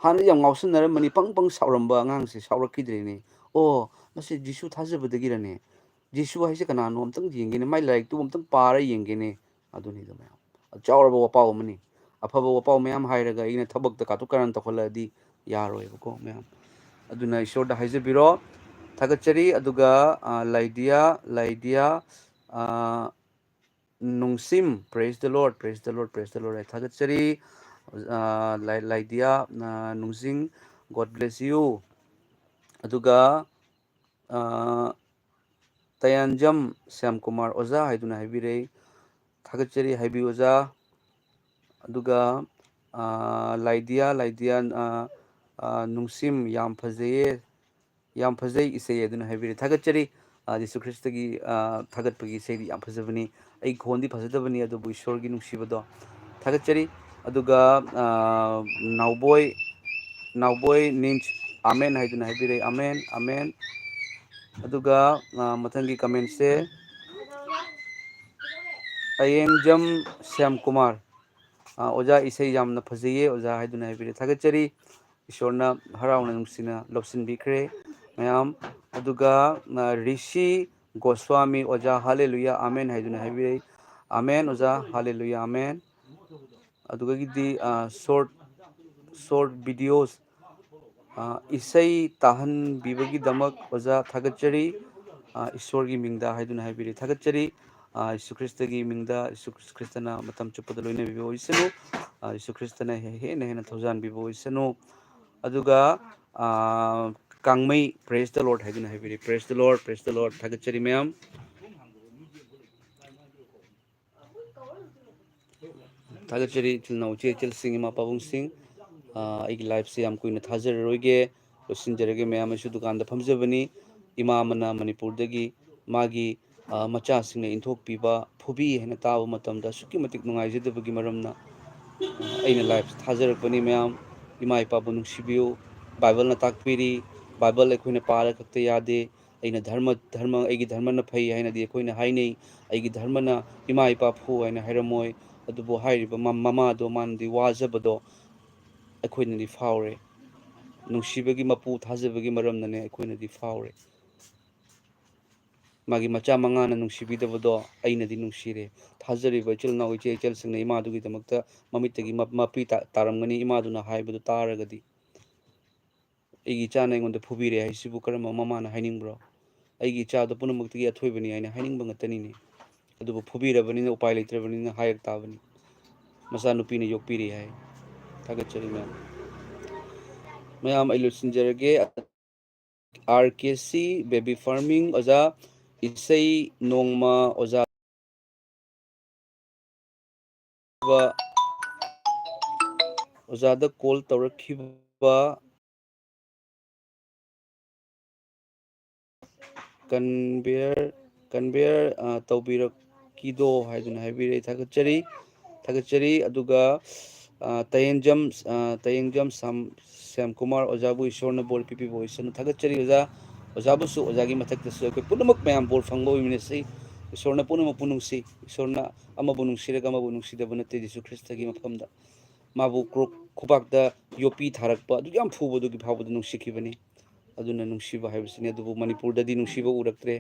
ꯍꯥꯟꯅꯗꯤ ꯌꯥꯝ ꯉꯥꯎꯁꯟꯅꯔꯝꯕꯅꯤ, ꯄꯪ ꯄꯪ ꯁꯥꯎꯔꯝꯕ ꯑꯉꯥꯡꯁꯦ ꯁꯥꯎꯔꯛꯈꯤꯗ꯭ꯔꯦꯅꯦ꯫ ꯑꯣ, ꯃꯁꯤ ꯖꯤꯁꯨ ꯊꯥꯖꯕꯗꯒꯤꯔꯅꯦ? ꯖꯤꯁꯨ ꯍꯥꯏꯁꯦ ꯀꯅꯥꯅꯣ? ꯑꯝꯇꯪ ꯌꯦꯡꯒꯦꯅꯦ, ꯃꯥꯏ ꯂꯥꯏꯔꯤꯛꯇꯨꯕꯨ ꯑꯝꯇꯪ ꯄꯥꯔ ꯌꯦꯡꯒꯦꯅꯦ"꯫ ꯑꯗꯨꯅꯤꯗ ꯃꯌꯥꯝ꯫ ꯆꯥꯎꯔꯕ ꯋꯥꯄꯥꯎ ꯑꯃꯅꯤ꯫ ꯑꯐꯕ ꯋꯥꯄꯥꯎ ꯃꯌꯥꯝ ꯍꯥꯏꯔꯒ ꯑꯩꯅ ꯊꯕꯛꯇ ꯀꯥꯇꯨ ꯀꯥꯔꯟ ꯇꯧꯈꯠꯂꯛꯑꯗꯤ ꯌꯥꯔꯣꯏꯕꯀꯣ ꯃꯌꯥꯝ꯫ ꯑꯗꯨꯅ ꯏꯁꯣꯔꯗ ꯍꯥꯏꯖꯕꯤꯔꯣ꯫ ꯊꯥꯒꯠꯆꯔꯤ꯫ ꯑꯗꯨꯒ, ꯑ, ꯂꯥꯏꯗꯤꯌꯥ, ꯂꯥꯏꯗꯤꯌꯥ, ꯑ, ꯅꯨꯡꯁꯤꯝ, praise the Lord, praise the Lord, praise the Lord꯫ ꯑꯩ ꯊꯥꯒꯠꯆꯔꯤ꯫ ꯑ, ꯂꯥꯏ-, ꯂꯥꯏꯗꯤꯌꯥ, ꯑ, ꯅꯨꯡꯁꯤꯡ, God bless you꯫ ꯑꯗꯨꯒ, ꯑ, ꯇꯌꯥꯟꯖꯝ ꯁ꯭ꯌꯥꯝꯀꯨꯃꯥꯔ ꯑꯣꯖꯥ ꯍꯥꯏꯗꯨꯅ ꯍꯥꯏꯕꯤꯔꯛꯏ꯫ ꯊꯥꯒꯠꯆꯔꯤ ꯍꯥꯏꯕꯤꯌꯨ ꯑꯣꯖꯥ꯫ ꯑꯗꯨꯒ, ꯑ, ꯂꯥꯏꯗꯤꯌꯥ, ꯂꯥꯏꯗꯤꯌꯥ, ꯑ, ꯑ, ꯅꯨꯡꯁꯤꯝ ꯌꯥꯝ ꯐꯖꯩꯌꯦ꯫ ꯌꯥꯝ ꯐꯖꯩ ꯏꯁꯩ ꯑꯗꯨꯅ ꯍꯥꯏꯕꯤꯔꯦ꯫ ꯊꯥꯒꯠꯆꯔꯤ꯫ ꯑ, ꯖꯤꯁꯨ ꯈ꯭ꯔꯤꯁꯇꯒꯤ, ꯑ, ꯊꯥꯒꯠꯄꯒꯤ ꯏꯁꯩꯗꯤ ꯌꯥꯝ ꯐꯖꯕꯅꯤ꯫ ꯑꯩ ꯈꯣꯟꯗꯤ ꯐꯖꯗꯕꯅꯤ, ꯑꯗꯨꯕꯨ ꯏꯁꯣꯔꯒꯤ ꯅꯨꯡꯁꯤꯕꯗꯣ ꯊꯥꯒꯠꯆꯔꯤ꯫ ꯑꯗꯨꯒ, ꯑ, ꯅꯥꯎꯕꯣꯏ, ꯅꯥꯎꯕꯣꯏ ꯅꯤꯟꯁ ꯑꯥꯃꯦꯟ ꯍꯥꯏꯗꯨꯅ ꯍꯥꯏꯕꯤꯔꯦ꯫ ꯑꯥꯃꯦꯟ, ꯑꯥꯃꯦꯟ꯫ ꯑꯗꯨꯒ, ꯑ, ꯃꯊꯪꯒꯤ ꯀꯃꯦꯟꯁꯦ ꯑꯌꯦꯡꯖꯝ ꯁ꯭ꯌꯥꯝꯀꯨꯃꯥꯔ꯫ ꯑ, ꯑꯣꯖꯥ, ꯏꯁꯩ ꯌꯥꯝꯅ ꯐꯖꯩꯌꯦ ꯑꯣꯖꯥ ꯍꯥꯏꯗꯨꯅ ꯍꯥꯏꯕꯤꯔꯦ꯫ ꯊꯥꯒꯠꯆꯔꯤ꯫ ꯏꯁꯣꯔꯅ ꯍꯔꯥꯎꯅ ꯅꯨꯡꯁꯤꯅ ꯂꯧꯁꯤꯟꯕꯤꯈ꯭ꯔꯦ ꯃꯌꯥꯝ꯫ ꯑꯗꯨꯒ, ꯑ, ꯔꯤꯁꯤ ꯒꯣꯁ꯭ꯋꯥꯃꯤ ꯑꯣꯖꯥ, ꯍꯥꯂꯦꯂꯨꯌꯥ, ꯑꯥꯃꯦꯟ ꯍꯥꯏꯗꯨꯅ ꯍꯥꯏꯕꯤꯔꯛꯏ꯫ ꯑꯥꯃꯦꯟ ꯑꯣꯖꯥ, ꯍꯥꯂꯦꯂꯨꯌꯥ, ꯑꯥꯃꯦꯟ꯫ ꯑꯗꯨꯗꯒꯤꯗꯤ, ꯑ, short, short videos, ꯑ, ꯏꯁꯩ ꯇꯥꯍꯟꯕꯤꯕꯒꯤꯗꯃꯛ ꯑꯣꯖꯥ ꯊꯥꯒꯠꯆꯔꯤ꯫ ꯑ, ꯏꯁꯣꯔꯒꯤ ꯃꯤꯡꯗ ꯍꯥꯏꯗꯨꯅ ꯍꯥꯏꯕꯤꯔꯤ꯫ ꯊꯥꯒꯠꯆꯔꯤ꯫ ꯑ, ꯖꯤꯁꯨ ꯈ꯭ꯔꯤꯁꯇꯒꯤ ꯃꯤꯡꯗ, ꯖꯤꯁꯨ ꯈ꯭ꯔꯤꯁꯇꯅ ꯃꯇꯝ ꯆꯨꯞꯄꯗ ꯂꯣꯏꯅꯕꯤꯕ ꯑꯣꯏꯁꯅꯨ꯫ ꯑ, ꯖꯤꯁꯨ ꯈ꯭ꯔꯤꯁꯇꯅ ꯍꯦ-, ꯍꯦꯟꯅ ꯍꯦꯟꯅ ꯊꯧꯖꯥꯟꯕꯤꯕ ꯑꯣꯏꯁꯅꯨ꯫ ꯑꯗꯨꯒ, ꯑ, ꯀꯥꯡꯃꯩ, praise the Lord ꯍꯥꯏꯗꯨꯅ ꯍꯥꯏꯕꯤꯔꯤ꯫ Praise the Lord, praise the Lord꯫ ꯊꯥꯒꯠꯆꯔꯤ ꯃꯌꯥꯝ꯫ ꯊꯥꯒꯠꯆꯔꯤ ꯏꯆꯤꯜ ꯏꯅꯥꯎ, ꯏꯆꯦ ꯏꯆꯜꯁꯤꯡ, ꯏꯃꯥ ꯄꯥꯕꯨꯡꯁꯤꯡ꯫ ꯑ, ꯑꯩꯒꯤ liveꯁꯦ ꯌꯥꯝ ꯀꯨꯏꯅ ꯊꯥꯖꯔꯔꯣꯏꯒꯦ, ꯂꯣꯏꯁꯤꯟꯖꯔꯒꯦ꯫ ꯃꯌꯥꯝ ꯑꯩꯁꯨ ꯗꯨꯀꯥꯟꯗ ꯐꯝꯖꯕꯅꯤ꯫ ꯏꯃꯥ ꯑꯃꯅ ꯃꯅꯤꯄꯨꯔꯗꯒꯤ ꯃꯥꯒꯤ, ꯑ, ꯃꯆꯥꯁꯤꯡꯅ ꯏꯟꯊꯣꯛꯄꯤꯕ ꯐꯨꯕꯤ ꯍꯥꯏꯅ ꯇꯥꯕ ꯃꯇꯝꯗ ꯑꯁꯨꯛꯀꯤ ꯃꯇꯤꯛ ꯅꯨꯡꯉꯥꯏꯖꯗꯕꯒꯤ ꯃꯔꯝꯅ, ꯑ, ꯑꯩꯅ live ꯊꯥꯖꯔꯛꯄꯅꯤ꯫ ꯃꯌꯥꯝ, ꯏꯃꯥ ꯏꯄꯥꯕꯨ ꯅꯨꯡꯁꯤꯕꯤꯌꯨ꯫ ꯕꯥꯏꯕꯜꯅ ꯇꯥꯛꯄꯤꯔꯤ꯫ ꯕꯥꯏꯕꯜ ꯑꯩꯈꯣꯏꯅ ꯄꯥꯔ ꯈꯛꯇ ꯌꯥꯗꯦ꯫ ꯑꯩꯅ ꯙꯔꯃ, ꯙꯔꯃ, ꯑꯩꯒꯤ ꯙꯔꯃꯅ ꯐꯩ ꯍꯥꯏꯅꯗꯤ ꯑꯩꯈꯣꯏꯅ ꯍꯥꯏꯅꯩ꯫ ꯑꯩꯒꯤ ꯙꯔꯃꯅ ꯏꯃꯥ ꯏꯄꯥ ꯐꯨ ꯍꯥꯏꯅ ꯍꯥꯏꯔꯝꯃꯣꯏ꯫ ꯑꯗꯨꯕꯨ ꯍꯥꯏꯔꯤꯕ ꯃ-, ꯃꯃꯥꯗꯣ, ꯃꯥꯅꯗꯤ ꯋꯥꯖꯕꯗꯣ ꯑꯩꯈꯣꯏꯅꯗꯤ ꯐꯥꯎꯔꯦ꯫ ꯅꯨꯡꯁꯤꯕꯒꯤ ꯃꯄꯨ ꯊꯥꯖꯕꯒꯤ ꯃꯔꯝꯅꯅꯦ ꯑꯩꯈꯣꯏꯅꯗꯤ ꯐꯥꯎꯔꯦ꯫ ꯃꯥꯒꯤ ꯃꯆꯥ ꯃꯉꯥꯅ ꯅꯨꯡꯁꯤꯕꯤꯗꯕꯗꯣ ꯑꯩꯅꯗꯤ ꯅꯨꯡꯁꯤꯔꯦ꯫ ꯊꯥꯖꯔꯤꯕ ꯏꯆꯤꯜ ꯏꯅꯥꯎ, ꯏꯆꯦ ꯏꯆꯜꯁꯤꯡꯅ ꯏꯃꯥꯗꯨꯒꯤꯗꯃꯛꯇ ꯃꯃꯤꯠꯇꯒꯤ ꯃ-, ꯃꯄꯤ ꯇꯥ-, ꯇꯥꯔꯝꯒꯅꯤ, ꯏꯃꯥꯗꯨꯅ ꯍꯥꯏꯕꯗꯨ ꯇꯥꯔꯒꯗꯤ꯫ ꯑꯩꯒꯤ ꯏꯆꯥꯅ ꯑꯩꯉꯣꯟꯗ ꯐꯨꯕꯤꯔꯦ ꯍꯥꯏꯁꯤꯕꯨ ꯀꯔꯝꯕ ꯃꯃꯥꯅ ꯍꯥꯏꯅꯤꯡꯕ꯭ꯔꯣ? ꯑꯩꯒꯤ ꯏꯆꯥꯗꯣ ꯄꯨꯝꯅꯃꯛꯇꯒꯤ ꯑꯊꯣꯏꯕꯅꯤ ꯍꯥꯏꯅ ꯍꯥꯏꯅꯤꯡꯕ ꯉꯥꯛꯇꯅꯤꯅꯦ꯫ ꯑꯗꯨꯕꯨ ꯐꯨꯕꯤꯔꯕꯅꯤꯅ ꯎꯄꯥꯏ ꯂꯩꯇ꯭ꯔꯕꯅꯤꯅ ꯍꯥꯏꯔꯛ ꯇꯥꯕꯅꯤ꯫ ꯃꯆꯥꯅꯨꯄꯤꯅ ꯌꯣꯛꯄꯤꯔꯤ ꯍꯥꯏ꯫ ꯊꯥꯒꯠꯆꯔꯤ ꯃꯌꯥꯝ꯫ ꯃꯌꯥꯝ, ꯑꯩ ꯂꯣꯏꯁꯤꯟꯖꯔꯒꯦ꯫ R K C, baby farming, ꯑꯣꯖꯥ, ꯏꯁꯩ ꯅꯣꯡꯃ, ꯑꯣꯖꯥ, ꯑꯣꯖꯥꯗ ꯀꯣꯜ ꯇꯧꯔꯛꯈꯤꯕ, ꯀꯟꯚꯤꯌꯔ, ꯀꯟꯚꯤꯌꯔ, ꯑ, ꯇꯧꯕꯤꯔꯛꯈꯤꯗꯣ ꯍꯥꯏꯗꯨꯅ ꯍꯥꯏꯕꯤꯔꯛꯏ꯫ ꯊꯥꯒꯠꯆꯔꯤ, ꯊꯥꯒꯠꯆꯔꯤ꯫ ꯑꯗꯨꯒ, ꯑ, ꯇꯌꯦꯟꯖꯝ, ꯑ, ꯇꯌꯦꯟꯖꯝ ꯁꯝ-, ꯁ꯭ꯌꯥꯝꯀꯨꯃꯥꯔ ꯑꯣꯖꯥꯕꯨ ꯏꯁꯣꯔꯅ ꯕꯣꯔ ꯄꯤꯕꯤꯕ ꯑꯣꯏꯁꯅꯨ꯫ ꯊꯥꯒꯠꯆꯔꯤ ꯑꯣꯖꯥ꯫ ꯑꯣꯖꯥꯕꯨꯁꯨ, ꯑꯣꯖꯥꯒꯤ ꯃꯊꯛꯇꯁꯨ ꯑꯩꯈꯣꯏ ꯄꯨꯝꯅꯃꯛ ꯃꯌꯥꯝ ꯕꯣꯔ ꯐꯪꯕ ꯑꯣꯏꯃꯤꯟꯅꯁꯤ꯫ ꯏꯁꯣꯔꯅ ꯄꯨꯝꯅꯃꯛꯄꯨ ꯅꯨꯡꯁꯤ꯫ ꯏꯁꯣꯔꯅ ꯑꯃꯕꯨ ꯅꯨꯡꯁꯤꯔꯒ ꯑꯃꯕꯨ ꯅꯨꯡꯁꯤꯗꯕ ꯅꯠꯇꯦ, ꯖꯤꯁꯨ ꯈ꯭ꯔꯤꯁꯇꯒꯤ ꯃꯐꯝꯗ꯫ ꯃꯥꯕꯨ ꯀ꯭ꯔꯣꯛ-, ꯈꯨꯕꯥꯛꯇ ꯌꯣꯠꯄꯤ ꯊꯥꯔꯛꯄ ꯑꯗꯨ ꯌꯥꯝ ꯐꯨꯕꯗꯨꯒꯤ ꯐꯥꯎꯕꯗ ꯅꯨꯡꯁꯤꯈꯤꯕꯅꯤ꯫ ꯑꯗꯨꯅ ꯅꯨꯡꯁꯤꯕ ꯍꯥꯏꯕꯁꯤꯅꯤ꯫ ꯑꯗꯨꯕꯨ ꯃꯅꯤꯄꯨꯔꯗꯗꯤ ꯅꯨꯡꯁꯤꯕ ꯎꯔꯛꯇ꯭ꯔꯦ꯫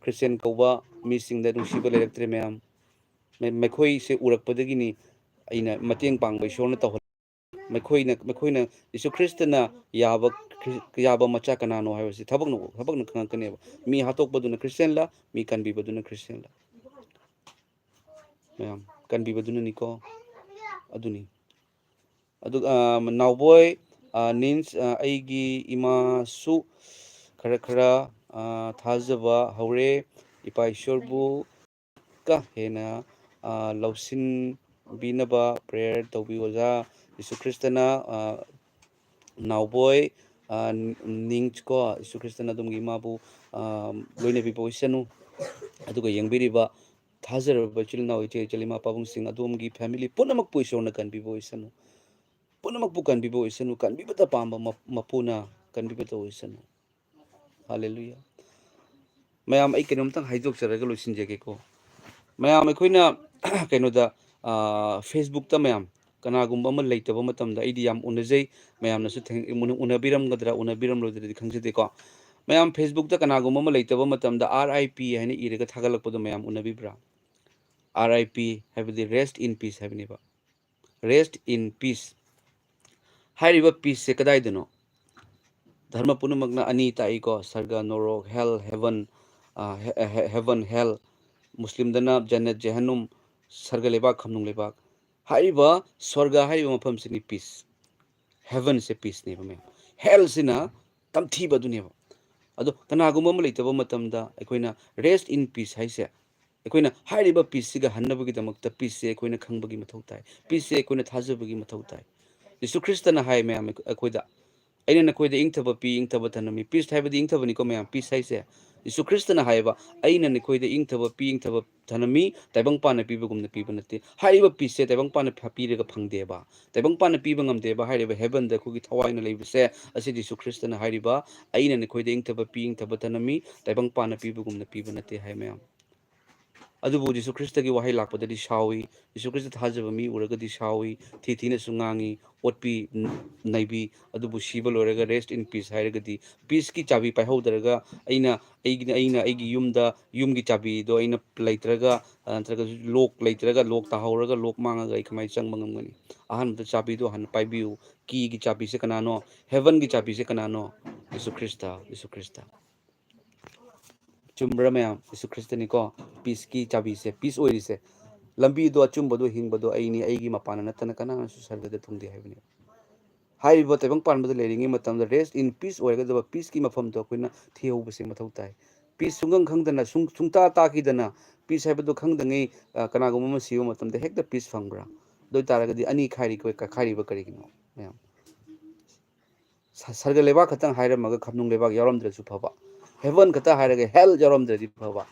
ꯈ꯭ꯔꯤꯁꯇꯤꯌꯥꯟ ꯀꯧꯕ ꯃꯤꯁꯤꯡꯗ ꯅꯨꯡꯁꯤꯕ ꯂꯩꯔꯛꯇ꯭ꯔꯦ ꯃꯌꯥꯝ꯫ ꯃ-, ꯃꯈꯣꯏꯁꯦ ꯎꯔꯛꯄꯗꯒꯤꯅꯤ ꯑꯩꯅ ꯃꯇꯦꯡ ꯄꯥꯡꯕ ꯏꯁꯣꯔꯅ ꯇꯧꯍꯜ-, ꯃꯈꯣꯏꯅ, ꯃꯈꯣꯏꯅ ꯖꯤꯁꯨ ꯈ꯭ꯔꯤꯁꯇꯅ ꯌꯥꯕ ꯈ꯭ꯔꯤ-, ꯌꯥꯕ ꯃꯆꯥ ꯀꯅꯥꯅꯣ ꯍꯥꯏꯕꯁꯤ ꯊꯕꯛꯅ, ꯊꯕꯛꯅ ꯈꯪꯉꯛꯀꯅꯦꯕ꯫ ꯃꯤ ꯍꯥꯠꯇꯣꯛꯄꯗꯨꯅ ꯈ꯭ꯔꯤꯁꯇꯤꯌꯥꯟꯂ, ꯃꯤ ꯀꯟꯕꯤꯕꯗꯨꯅ ꯈ꯭ꯔꯤꯁꯇꯤꯌꯥꯟꯂ? ꯃꯌꯥꯝ, ꯀꯟꯕꯤꯕꯗꯨꯅꯅꯤꯀꯣ꯫ ꯑꯗꯨꯅꯤ꯫ ꯑꯗꯨꯒ, ꯑ, ꯅꯥꯎꯕꯣꯏ, ꯑ, ꯅꯤꯟꯁ, ꯑ, ꯑꯩꯒꯤ ꯏꯃꯥꯁꯨ ꯈꯔ ꯈꯔ, ꯑ, ꯊꯥꯖꯕ ꯍꯧꯔꯦ꯫ ꯏꯄꯥ ꯏꯁꯣꯔꯕꯨ ꯀ ꯍꯦꯟꯅ, ꯑ, ꯂꯧꯁꯤꯟꯕꯤꯅꯕ ꯄ꯭ꯔꯦꯌꯔ ꯇꯧꯕꯤꯌꯨ ꯑꯣꯖꯥ꯫ ꯖꯤꯁꯨ ꯈ꯭ꯔꯤꯁꯇꯅ, ꯑ, ꯅꯥꯎꯕꯣꯏ, ꯑ, ꯅꯤꯡ ꯀꯣ, ꯖꯤꯁꯨ ꯈ꯭ꯔꯤꯁꯇꯅ ꯑꯗꯣꯝꯒꯤ ꯏꯃꯥꯕꯨ, ꯑ, ꯂꯣꯏꯅꯕꯤꯕ ꯑꯣꯏꯁꯅꯨ꯫ ꯑꯗꯨꯒ ꯌꯦꯡꯕꯤꯔꯤꯕ ꯊꯥꯖꯔꯕ ꯏꯆꯤꯜ ꯏꯅꯥꯎ, ꯏꯆꯦ ꯏꯆꯜ, ꯏꯃꯥ ꯄꯥꯕꯨꯡꯁꯤꯡ, ꯑꯗꯣꯝꯒꯤ ꯐꯦꯃꯤꯂꯤ ꯄꯨꯝꯅꯃꯛꯄꯨ ꯏꯁꯣꯔꯅ ꯀꯟꯕꯤꯕ ꯑꯣꯏꯁꯅꯨ꯫ ꯄꯨꯝꯅꯃꯛꯄꯨ ꯀꯟꯕꯤꯕ ꯑꯣꯏꯁꯅꯨ꯫ ꯀꯟꯕꯤꯕꯇ ꯄꯥꯝꯕ ꯃ-, ꯃꯄꯨꯅ ꯀꯟꯕꯤꯕꯇ ꯑꯣꯏꯁꯅꯨ꯫ ꯍꯥꯂꯦꯂꯨꯌꯥ꯫ ꯃꯌꯥꯝ, ꯑꯩ ꯀꯩꯅꯣꯝꯇꯪ ꯍꯥꯏꯗꯣꯛꯆꯔꯒ ꯂꯣꯏꯁꯤꯟꯖꯒꯦꯀꯣ꯫ ꯃꯌꯥꯝ, ꯑꯩꯈꯣꯏꯅ ꯀꯩꯅꯣꯗ, ꯑ, Facebook ꯇ ꯃꯌꯥꯝ ꯀꯅꯥꯒꯨꯝꯕ ꯑꯃ ꯂꯩꯇꯕ ꯃꯇꯝꯗ ꯑꯩꯗꯤ ꯌꯥꯝ ꯎꯅꯖꯩ꯫ ꯃꯌꯥꯝꯅꯁꯨ ꯊꯦꯡ-, ꯎꯅ-, ꯎꯅꯕꯤꯔꯝꯒꯗ꯭ꯔꯥ, ꯎꯅꯕꯤꯔꯝꯂꯣꯏꯗ꯭ꯔꯗꯤ ꯈꯪꯖꯗꯦꯀꯣ꯫ ꯃꯌꯥꯝ, Facebook ꯇ ꯀꯅꯥꯒꯨꯝꯕ ꯑꯃ ꯂꯩꯇꯕ ꯃꯇꯝꯗ R I P ꯍꯥꯏꯅ ꯏꯔꯒ ꯊꯥꯒꯠꯂꯛꯄꯗꯣ ꯃꯌꯥꯝ ꯎꯅꯕꯤꯕ꯭ꯔꯥ? R I P ꯍꯥꯏꯕꯗꯤ rest in peace ꯍꯥꯏꯕꯅꯦꯕ꯫ Rest in peace꯫ ꯍꯥꯏꯔꯤꯕ peace ꯁꯦ ꯀꯗꯥꯏꯗꯅꯣ? ꯙꯔꯃ ꯄꯨꯝꯅꯃꯛꯅ ꯑꯅꯤ ꯇꯥꯛꯏꯀꯣ, ꯁꯔꯒ, ꯅꯣꯔꯣꯛ, ꯍꯦꯜ, ꯍꯦꯚꯟ, ꯍꯦꯚꯟ, ꯍꯦꯜ, ꯃꯨꯁꯂꯤꯝꯗꯅ ꯖꯟꯅꯠ, ꯖꯦꯍꯟꯅꯨꯝ, ꯁꯔꯒ ꯂꯩꯕꯥꯛ, ꯈꯝꯅꯨꯡ ꯂꯩꯕꯥꯛ꯫ ꯍꯥꯏꯔꯤꯕ ꯁ꯭ꯋꯔꯒ ꯍꯥꯏꯔꯤꯕ ꯃꯐꯝꯁꯤꯅꯤ ꯄꯤꯁ, ꯍꯦꯚꯟꯁꯦ ꯄꯤꯁꯅꯦꯕ ꯃꯌꯥꯝ, ꯍꯦꯜꯁꯤꯅ ꯇꯝꯊꯤꯕ ꯑꯗꯨꯅꯦꯕ꯫ ꯑꯗꯣ ꯀꯅꯥꯒꯨꯝꯕ ꯑꯃ ꯂꯩꯇꯕ ꯃꯇꯝꯗ ꯑꯩꯈꯣꯏꯅ ꯔꯦꯁ ꯏꯟ ꯄꯤꯁ ꯍꯥꯏꯁꯦ, ꯑꯩꯈꯣꯏꯅ ꯍꯥꯏꯔꯤꯕ ꯄꯤꯁꯁꯤꯒ ꯍꯟꯅꯕꯒꯤꯗꯃꯛꯇ ꯄꯤꯁꯁꯦ ꯑꯩꯈꯣꯏꯅ ꯈꯪꯕꯒꯤ ꯃꯊꯧ ꯇꯥꯏ, ꯄꯤꯁꯁꯦ ꯑꯩꯈꯣꯏꯅ ꯊꯥꯖꯕꯒꯤ ꯃꯊꯧ ꯇꯥꯏ꯫ ꯖꯤꯁꯨ ꯈ꯭ꯔꯤꯁꯇꯅ ꯍꯥꯏ ꯃꯌꯥꯝ ꯑꯩꯈꯣꯏꯗ, "ꯑꯩꯅ ꯅꯈꯣꯏꯗ ꯏꯪꯊꯕ ꯄꯤ, ꯏꯪꯊꯕ ꯊꯅꯝꯃꯤ"꯫ ꯄꯤꯁ ꯍꯥꯏꯕꯗꯤ ꯏꯪꯊꯕꯅꯤꯀꯣ ꯃꯌꯥꯝ, ꯄꯤꯁ ꯍꯥꯏꯁꯦ꯫ ꯖꯤꯁꯨ ꯈ꯭ꯔꯤꯁꯇꯅ ꯍꯥꯏꯌꯦꯕ, "ꯑꯩꯅ ꯅꯈꯣꯏꯗ ꯏꯪꯊꯕ ꯄꯤ, ꯏꯪꯊꯕ ꯊꯅꯝꯃꯤ, ꯇꯥꯏꯕꯪꯄꯥꯟꯅ ꯄꯤꯕꯒꯨꯝꯅ ꯄꯤꯕ ꯅꯠꯇꯦ"꯫ ꯍꯥꯏꯔꯤꯕ ꯄꯤꯁꯁꯦ ꯇꯥꯏꯕꯪꯄꯥꯟꯅ ꯐ-, ꯄꯤꯔꯒ ꯐꯪꯗꯦꯕ, ꯇꯥꯏꯕꯪꯄꯥꯟꯅ ꯄꯤꯕ ꯉꯝꯗꯦꯕ꯫ ꯍꯥꯏꯔꯤꯕ ꯍꯦꯚꯟꯗ ꯑꯩꯈꯣꯏꯒꯤ ꯊꯋꯥꯏꯅ ꯂꯩꯕꯁꯦ, ꯑꯁꯤ ꯖꯤꯁꯨ ꯈ꯭ꯔꯤꯁꯇꯅ ꯍꯥꯏꯔꯤꯕ, "ꯑꯩꯅ ꯅꯈꯣꯏꯗ ꯏꯪꯊꯕ ꯄꯤ, ꯏꯪꯊꯕ ꯊꯅꯝꯃꯤ, ꯇꯥꯏꯕꯪꯄꯥꯟꯅ ꯄꯤꯕꯒꯨꯝꯅ ꯄꯤꯕ ꯅꯠꯇꯦ" ꯍꯥꯏ ꯃꯌꯥꯝ꯫ ꯑꯗꯨꯕꯨ ꯖꯤꯁꯨ ꯈ꯭ꯔꯤꯁꯇꯒꯤ ꯋꯥꯍꯩ ꯂꯥꯛꯄꯗꯗꯤ ꯁꯥꯎꯏ, ꯖꯤꯁꯨ ꯈ꯭ꯔꯤꯁꯇ ꯊꯥꯖꯕ ꯃꯤ ꯎꯔꯒꯗꯤ ꯁꯥꯎꯏ, ꯊꯤ ꯊꯤꯅꯁꯨ ꯉꯥꯡꯉꯤ, ꯑꯣꯠꯄꯤ, ꯅꯩꯕꯤ꯫ ꯑꯗꯨꯕꯨ ꯁꯤꯕ ꯂꯣꯏꯔꯒ "Rest in peace" ꯍꯥꯏꯔꯒꯗꯤ, ꯄꯤꯁꯀꯤ ꯆꯥꯕꯤ ꯄꯥꯏꯍꯧꯗ꯭ꯔꯒ ꯑꯩꯅ ꯑꯩꯒꯤ, ꯑꯩꯅ ꯑꯩꯒꯤ ꯌꯨꯝꯗ, ꯌꯨꯝꯒꯤ ꯆꯥꯕꯤꯗꯣ ꯑꯩꯅ ꯂꯩꯇ꯭ꯔꯒ, ꯑ, ꯅꯠꯇ꯭ꯔꯒ ꯂꯣꯛ ꯂꯩꯇ꯭ꯔꯒ, ꯂꯣꯛ ꯇꯥꯍꯧꯔꯒ ꯂꯣꯛ ꯃꯥꯡꯉꯒ ꯑꯩ ꯀꯃꯥꯏꯅ ꯆꯪꯕ ꯉꯝꯒꯅꯤ? ꯑꯍꯥꯟꯕꯗ ꯆꯥꯕꯤꯗꯣ ꯍꯥꯟꯅ ꯄꯥꯏꯕꯤꯌꯨ꯫ ꯀꯤꯒꯤ ꯆꯥꯕꯤꯁꯦ ꯀꯅꯥꯅꯣ? ꯍꯦꯚꯟꯒꯤ ꯆꯥꯕꯤꯁꯦ ꯀꯅꯥꯅꯣ? Jesus Christ, Jesus Christ. ꯆꯨꯝꯕ꯭ꯔꯥ ꯃꯌꯥꯝ? ꯖꯤꯁꯨ ꯈ꯭ꯔꯤꯁꯇꯅꯤꯀꯣ ꯄꯤꯁꯀꯤ ꯆꯥꯕꯤꯁꯦ, ꯄꯤꯁ ꯑꯣꯏꯔꯤꯁꯦ꯫ "ꯂꯝꯕꯤꯗꯣ, ꯑꯆꯨꯝꯕꯗꯣ, ꯍꯤꯡꯕꯗꯣ ꯑꯩꯅꯤ, ꯑꯩꯒꯤ ꯃꯄꯥꯟꯅ ꯅꯠꯇꯅ ꯀꯅꯥꯅꯁꯨ ꯁꯔꯒꯗ ꯊꯨꯡꯗꯦ" ꯍꯥꯏꯕꯅꯦ꯫ ꯍꯥꯏꯔꯤꯕ ꯇꯥꯏꯕꯪ ꯄꯥꯟꯕꯗ ꯂꯩꯔꯤꯉꯩ ꯃꯇꯝꯗ, "Rest in peace" ꯑꯣꯏꯒꯗꯕ ꯄꯤꯁꯀꯤ ꯃꯐꯝꯗꯣ ꯑꯩꯈꯣꯏꯅ ꯊꯤꯍꯧꯕꯁꯦ ꯃꯊꯧ ꯇꯥꯏ꯫ ꯄꯤꯁ ꯁꯨꯡꯈꯪ ꯈꯪꯗꯅ, ꯁꯨꯡ-, ꯁꯨꯡꯇꯥ ꯇꯥꯈꯤꯗꯅ, ꯄꯤꯁ ꯍꯥꯏꯕꯗꯣ ꯈꯪꯗꯉꯩ, ꯑ, ꯀꯅꯥꯒꯨꯝꯕ ꯑꯃ ꯁꯤꯕ ꯃꯇꯝꯗ ꯍꯦꯛꯇ ꯄꯤꯁ ꯐꯪꯕ꯭ꯔꯥ? ꯑꯗꯨ ꯑꯣꯏ ꯇꯥꯔꯒꯗꯤ ꯑꯅꯤ ꯈꯥꯏꯔꯤ-, ꯈꯥꯏꯔꯤꯕ ꯀꯔꯤꯒꯤꯅꯣ ꯃꯌꯥꯝ? ꯁ-, ꯁꯔꯒ ꯂꯩꯕꯥꯛ ꯈꯛꯇꯪ ꯍꯥꯏꯔꯝꯃꯒ ꯈꯝꯅꯨꯡ ꯂꯩꯕꯥꯛ ꯌꯥꯎꯔꯝꯗ꯭ꯔꯁꯨ ꯐꯕ, ꯍꯦꯚꯟ ꯈꯛꯇ ꯍꯥꯏꯔꯒ ꯍꯦꯜ ꯌꯥꯎꯔꯝꯗ꯭ꯔꯗꯤ ꯐꯕ,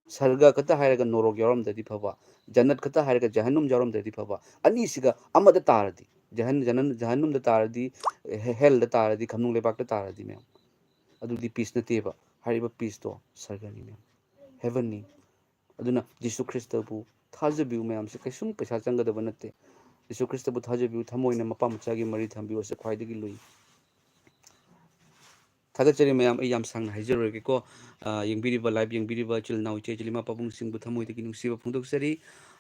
ꯁꯔꯒ ꯈꯛꯇ ꯍꯥꯏꯔꯒ ꯅꯣꯔꯣꯛ ꯌꯥꯎꯔꯝꯗ꯭ꯔꯗꯤ ꯐꯕ, ꯖꯟꯅꯠ ꯈꯛꯇ ꯍꯥꯏꯔꯒ ꯖꯍꯟꯅꯨꯝ ꯌꯥꯎꯔꯝꯗ꯭ꯔꯗꯤ ꯐꯕ, ꯑꯅꯤꯁꯤꯒ ꯑꯃꯗ ꯇꯥꯔꯗꯤ, ꯖꯍꯟ-, ꯖꯍꯟ-, ꯖꯍꯟꯅꯨꯝꯗ ꯇꯥꯔꯗꯤ, ꯍꯦ-, ꯍꯦꯜꯗ ꯇꯥꯔꯗꯤ, ꯈꯝꯅꯨꯡ ꯂꯩꯕꯥꯛꯇ ꯇꯥꯔꯗꯤ ꯃꯌꯥꯝ, ꯑꯗꯨꯗꯤ ꯄꯤꯁ ꯅꯠꯇꯦꯕ꯫ ꯍꯥꯏꯔꯤꯕ ꯄꯤꯁꯇꯣ ꯁꯔꯒꯅꯤ ꯃꯌꯥꯝ, ꯍꯦꯚꯟꯅꯤ꯫ ꯑꯗꯨꯅ ꯖꯤꯁꯨ ꯈ꯭ꯔꯤꯁꯇꯕꯨ ꯊꯥꯖꯕꯤꯌꯨ ꯃꯌꯥꯝꯁꯦ, ꯀꯩꯁꯨꯝ ꯄꯩꯁꯥ ꯆꯪꯒꯗꯕ ꯅꯠꯇꯦ꯫ ꯖꯤꯁꯨ ꯈ꯭ꯔꯤꯁꯇꯕꯨ ꯊꯥꯖꯕꯤꯌꯨ, ꯊꯃꯣꯏꯅ ꯃꯄꯥ ꯃꯆꯥꯒꯤ ꯃꯔꯤ ꯊꯝꯕꯤꯌꯨ, ꯑꯁꯤ ꯈ꯭ꯋꯥꯏꯗꯒꯤ ꯂꯨꯏ꯫ ꯊꯥꯒꯠꯆꯔꯤ ꯃꯌꯥꯝ, ꯑꯩ ꯌꯥꯝ ꯁꯥꯡꯅ ꯍꯥꯏꯖꯔꯣꯏꯒꯦꯀꯣ꯫ ꯑ, ꯌꯦꯡꯕꯤꯔꯤꯕ, live ꯌꯦꯡꯕꯤꯔꯤꯕ ꯏꯆꯤꯜ ꯏꯅꯥꯎ, ꯏꯆꯦ ꯏꯆꯤꯜ ꯏꯃꯥ ꯄꯥꯕꯨꯡꯁꯤꯡꯕꯨ ꯊꯃꯣꯏꯗꯒꯤ ꯅꯨꯡꯁꯤꯕ ꯐꯣꯡꯗꯣꯛꯆꯔꯤ꯫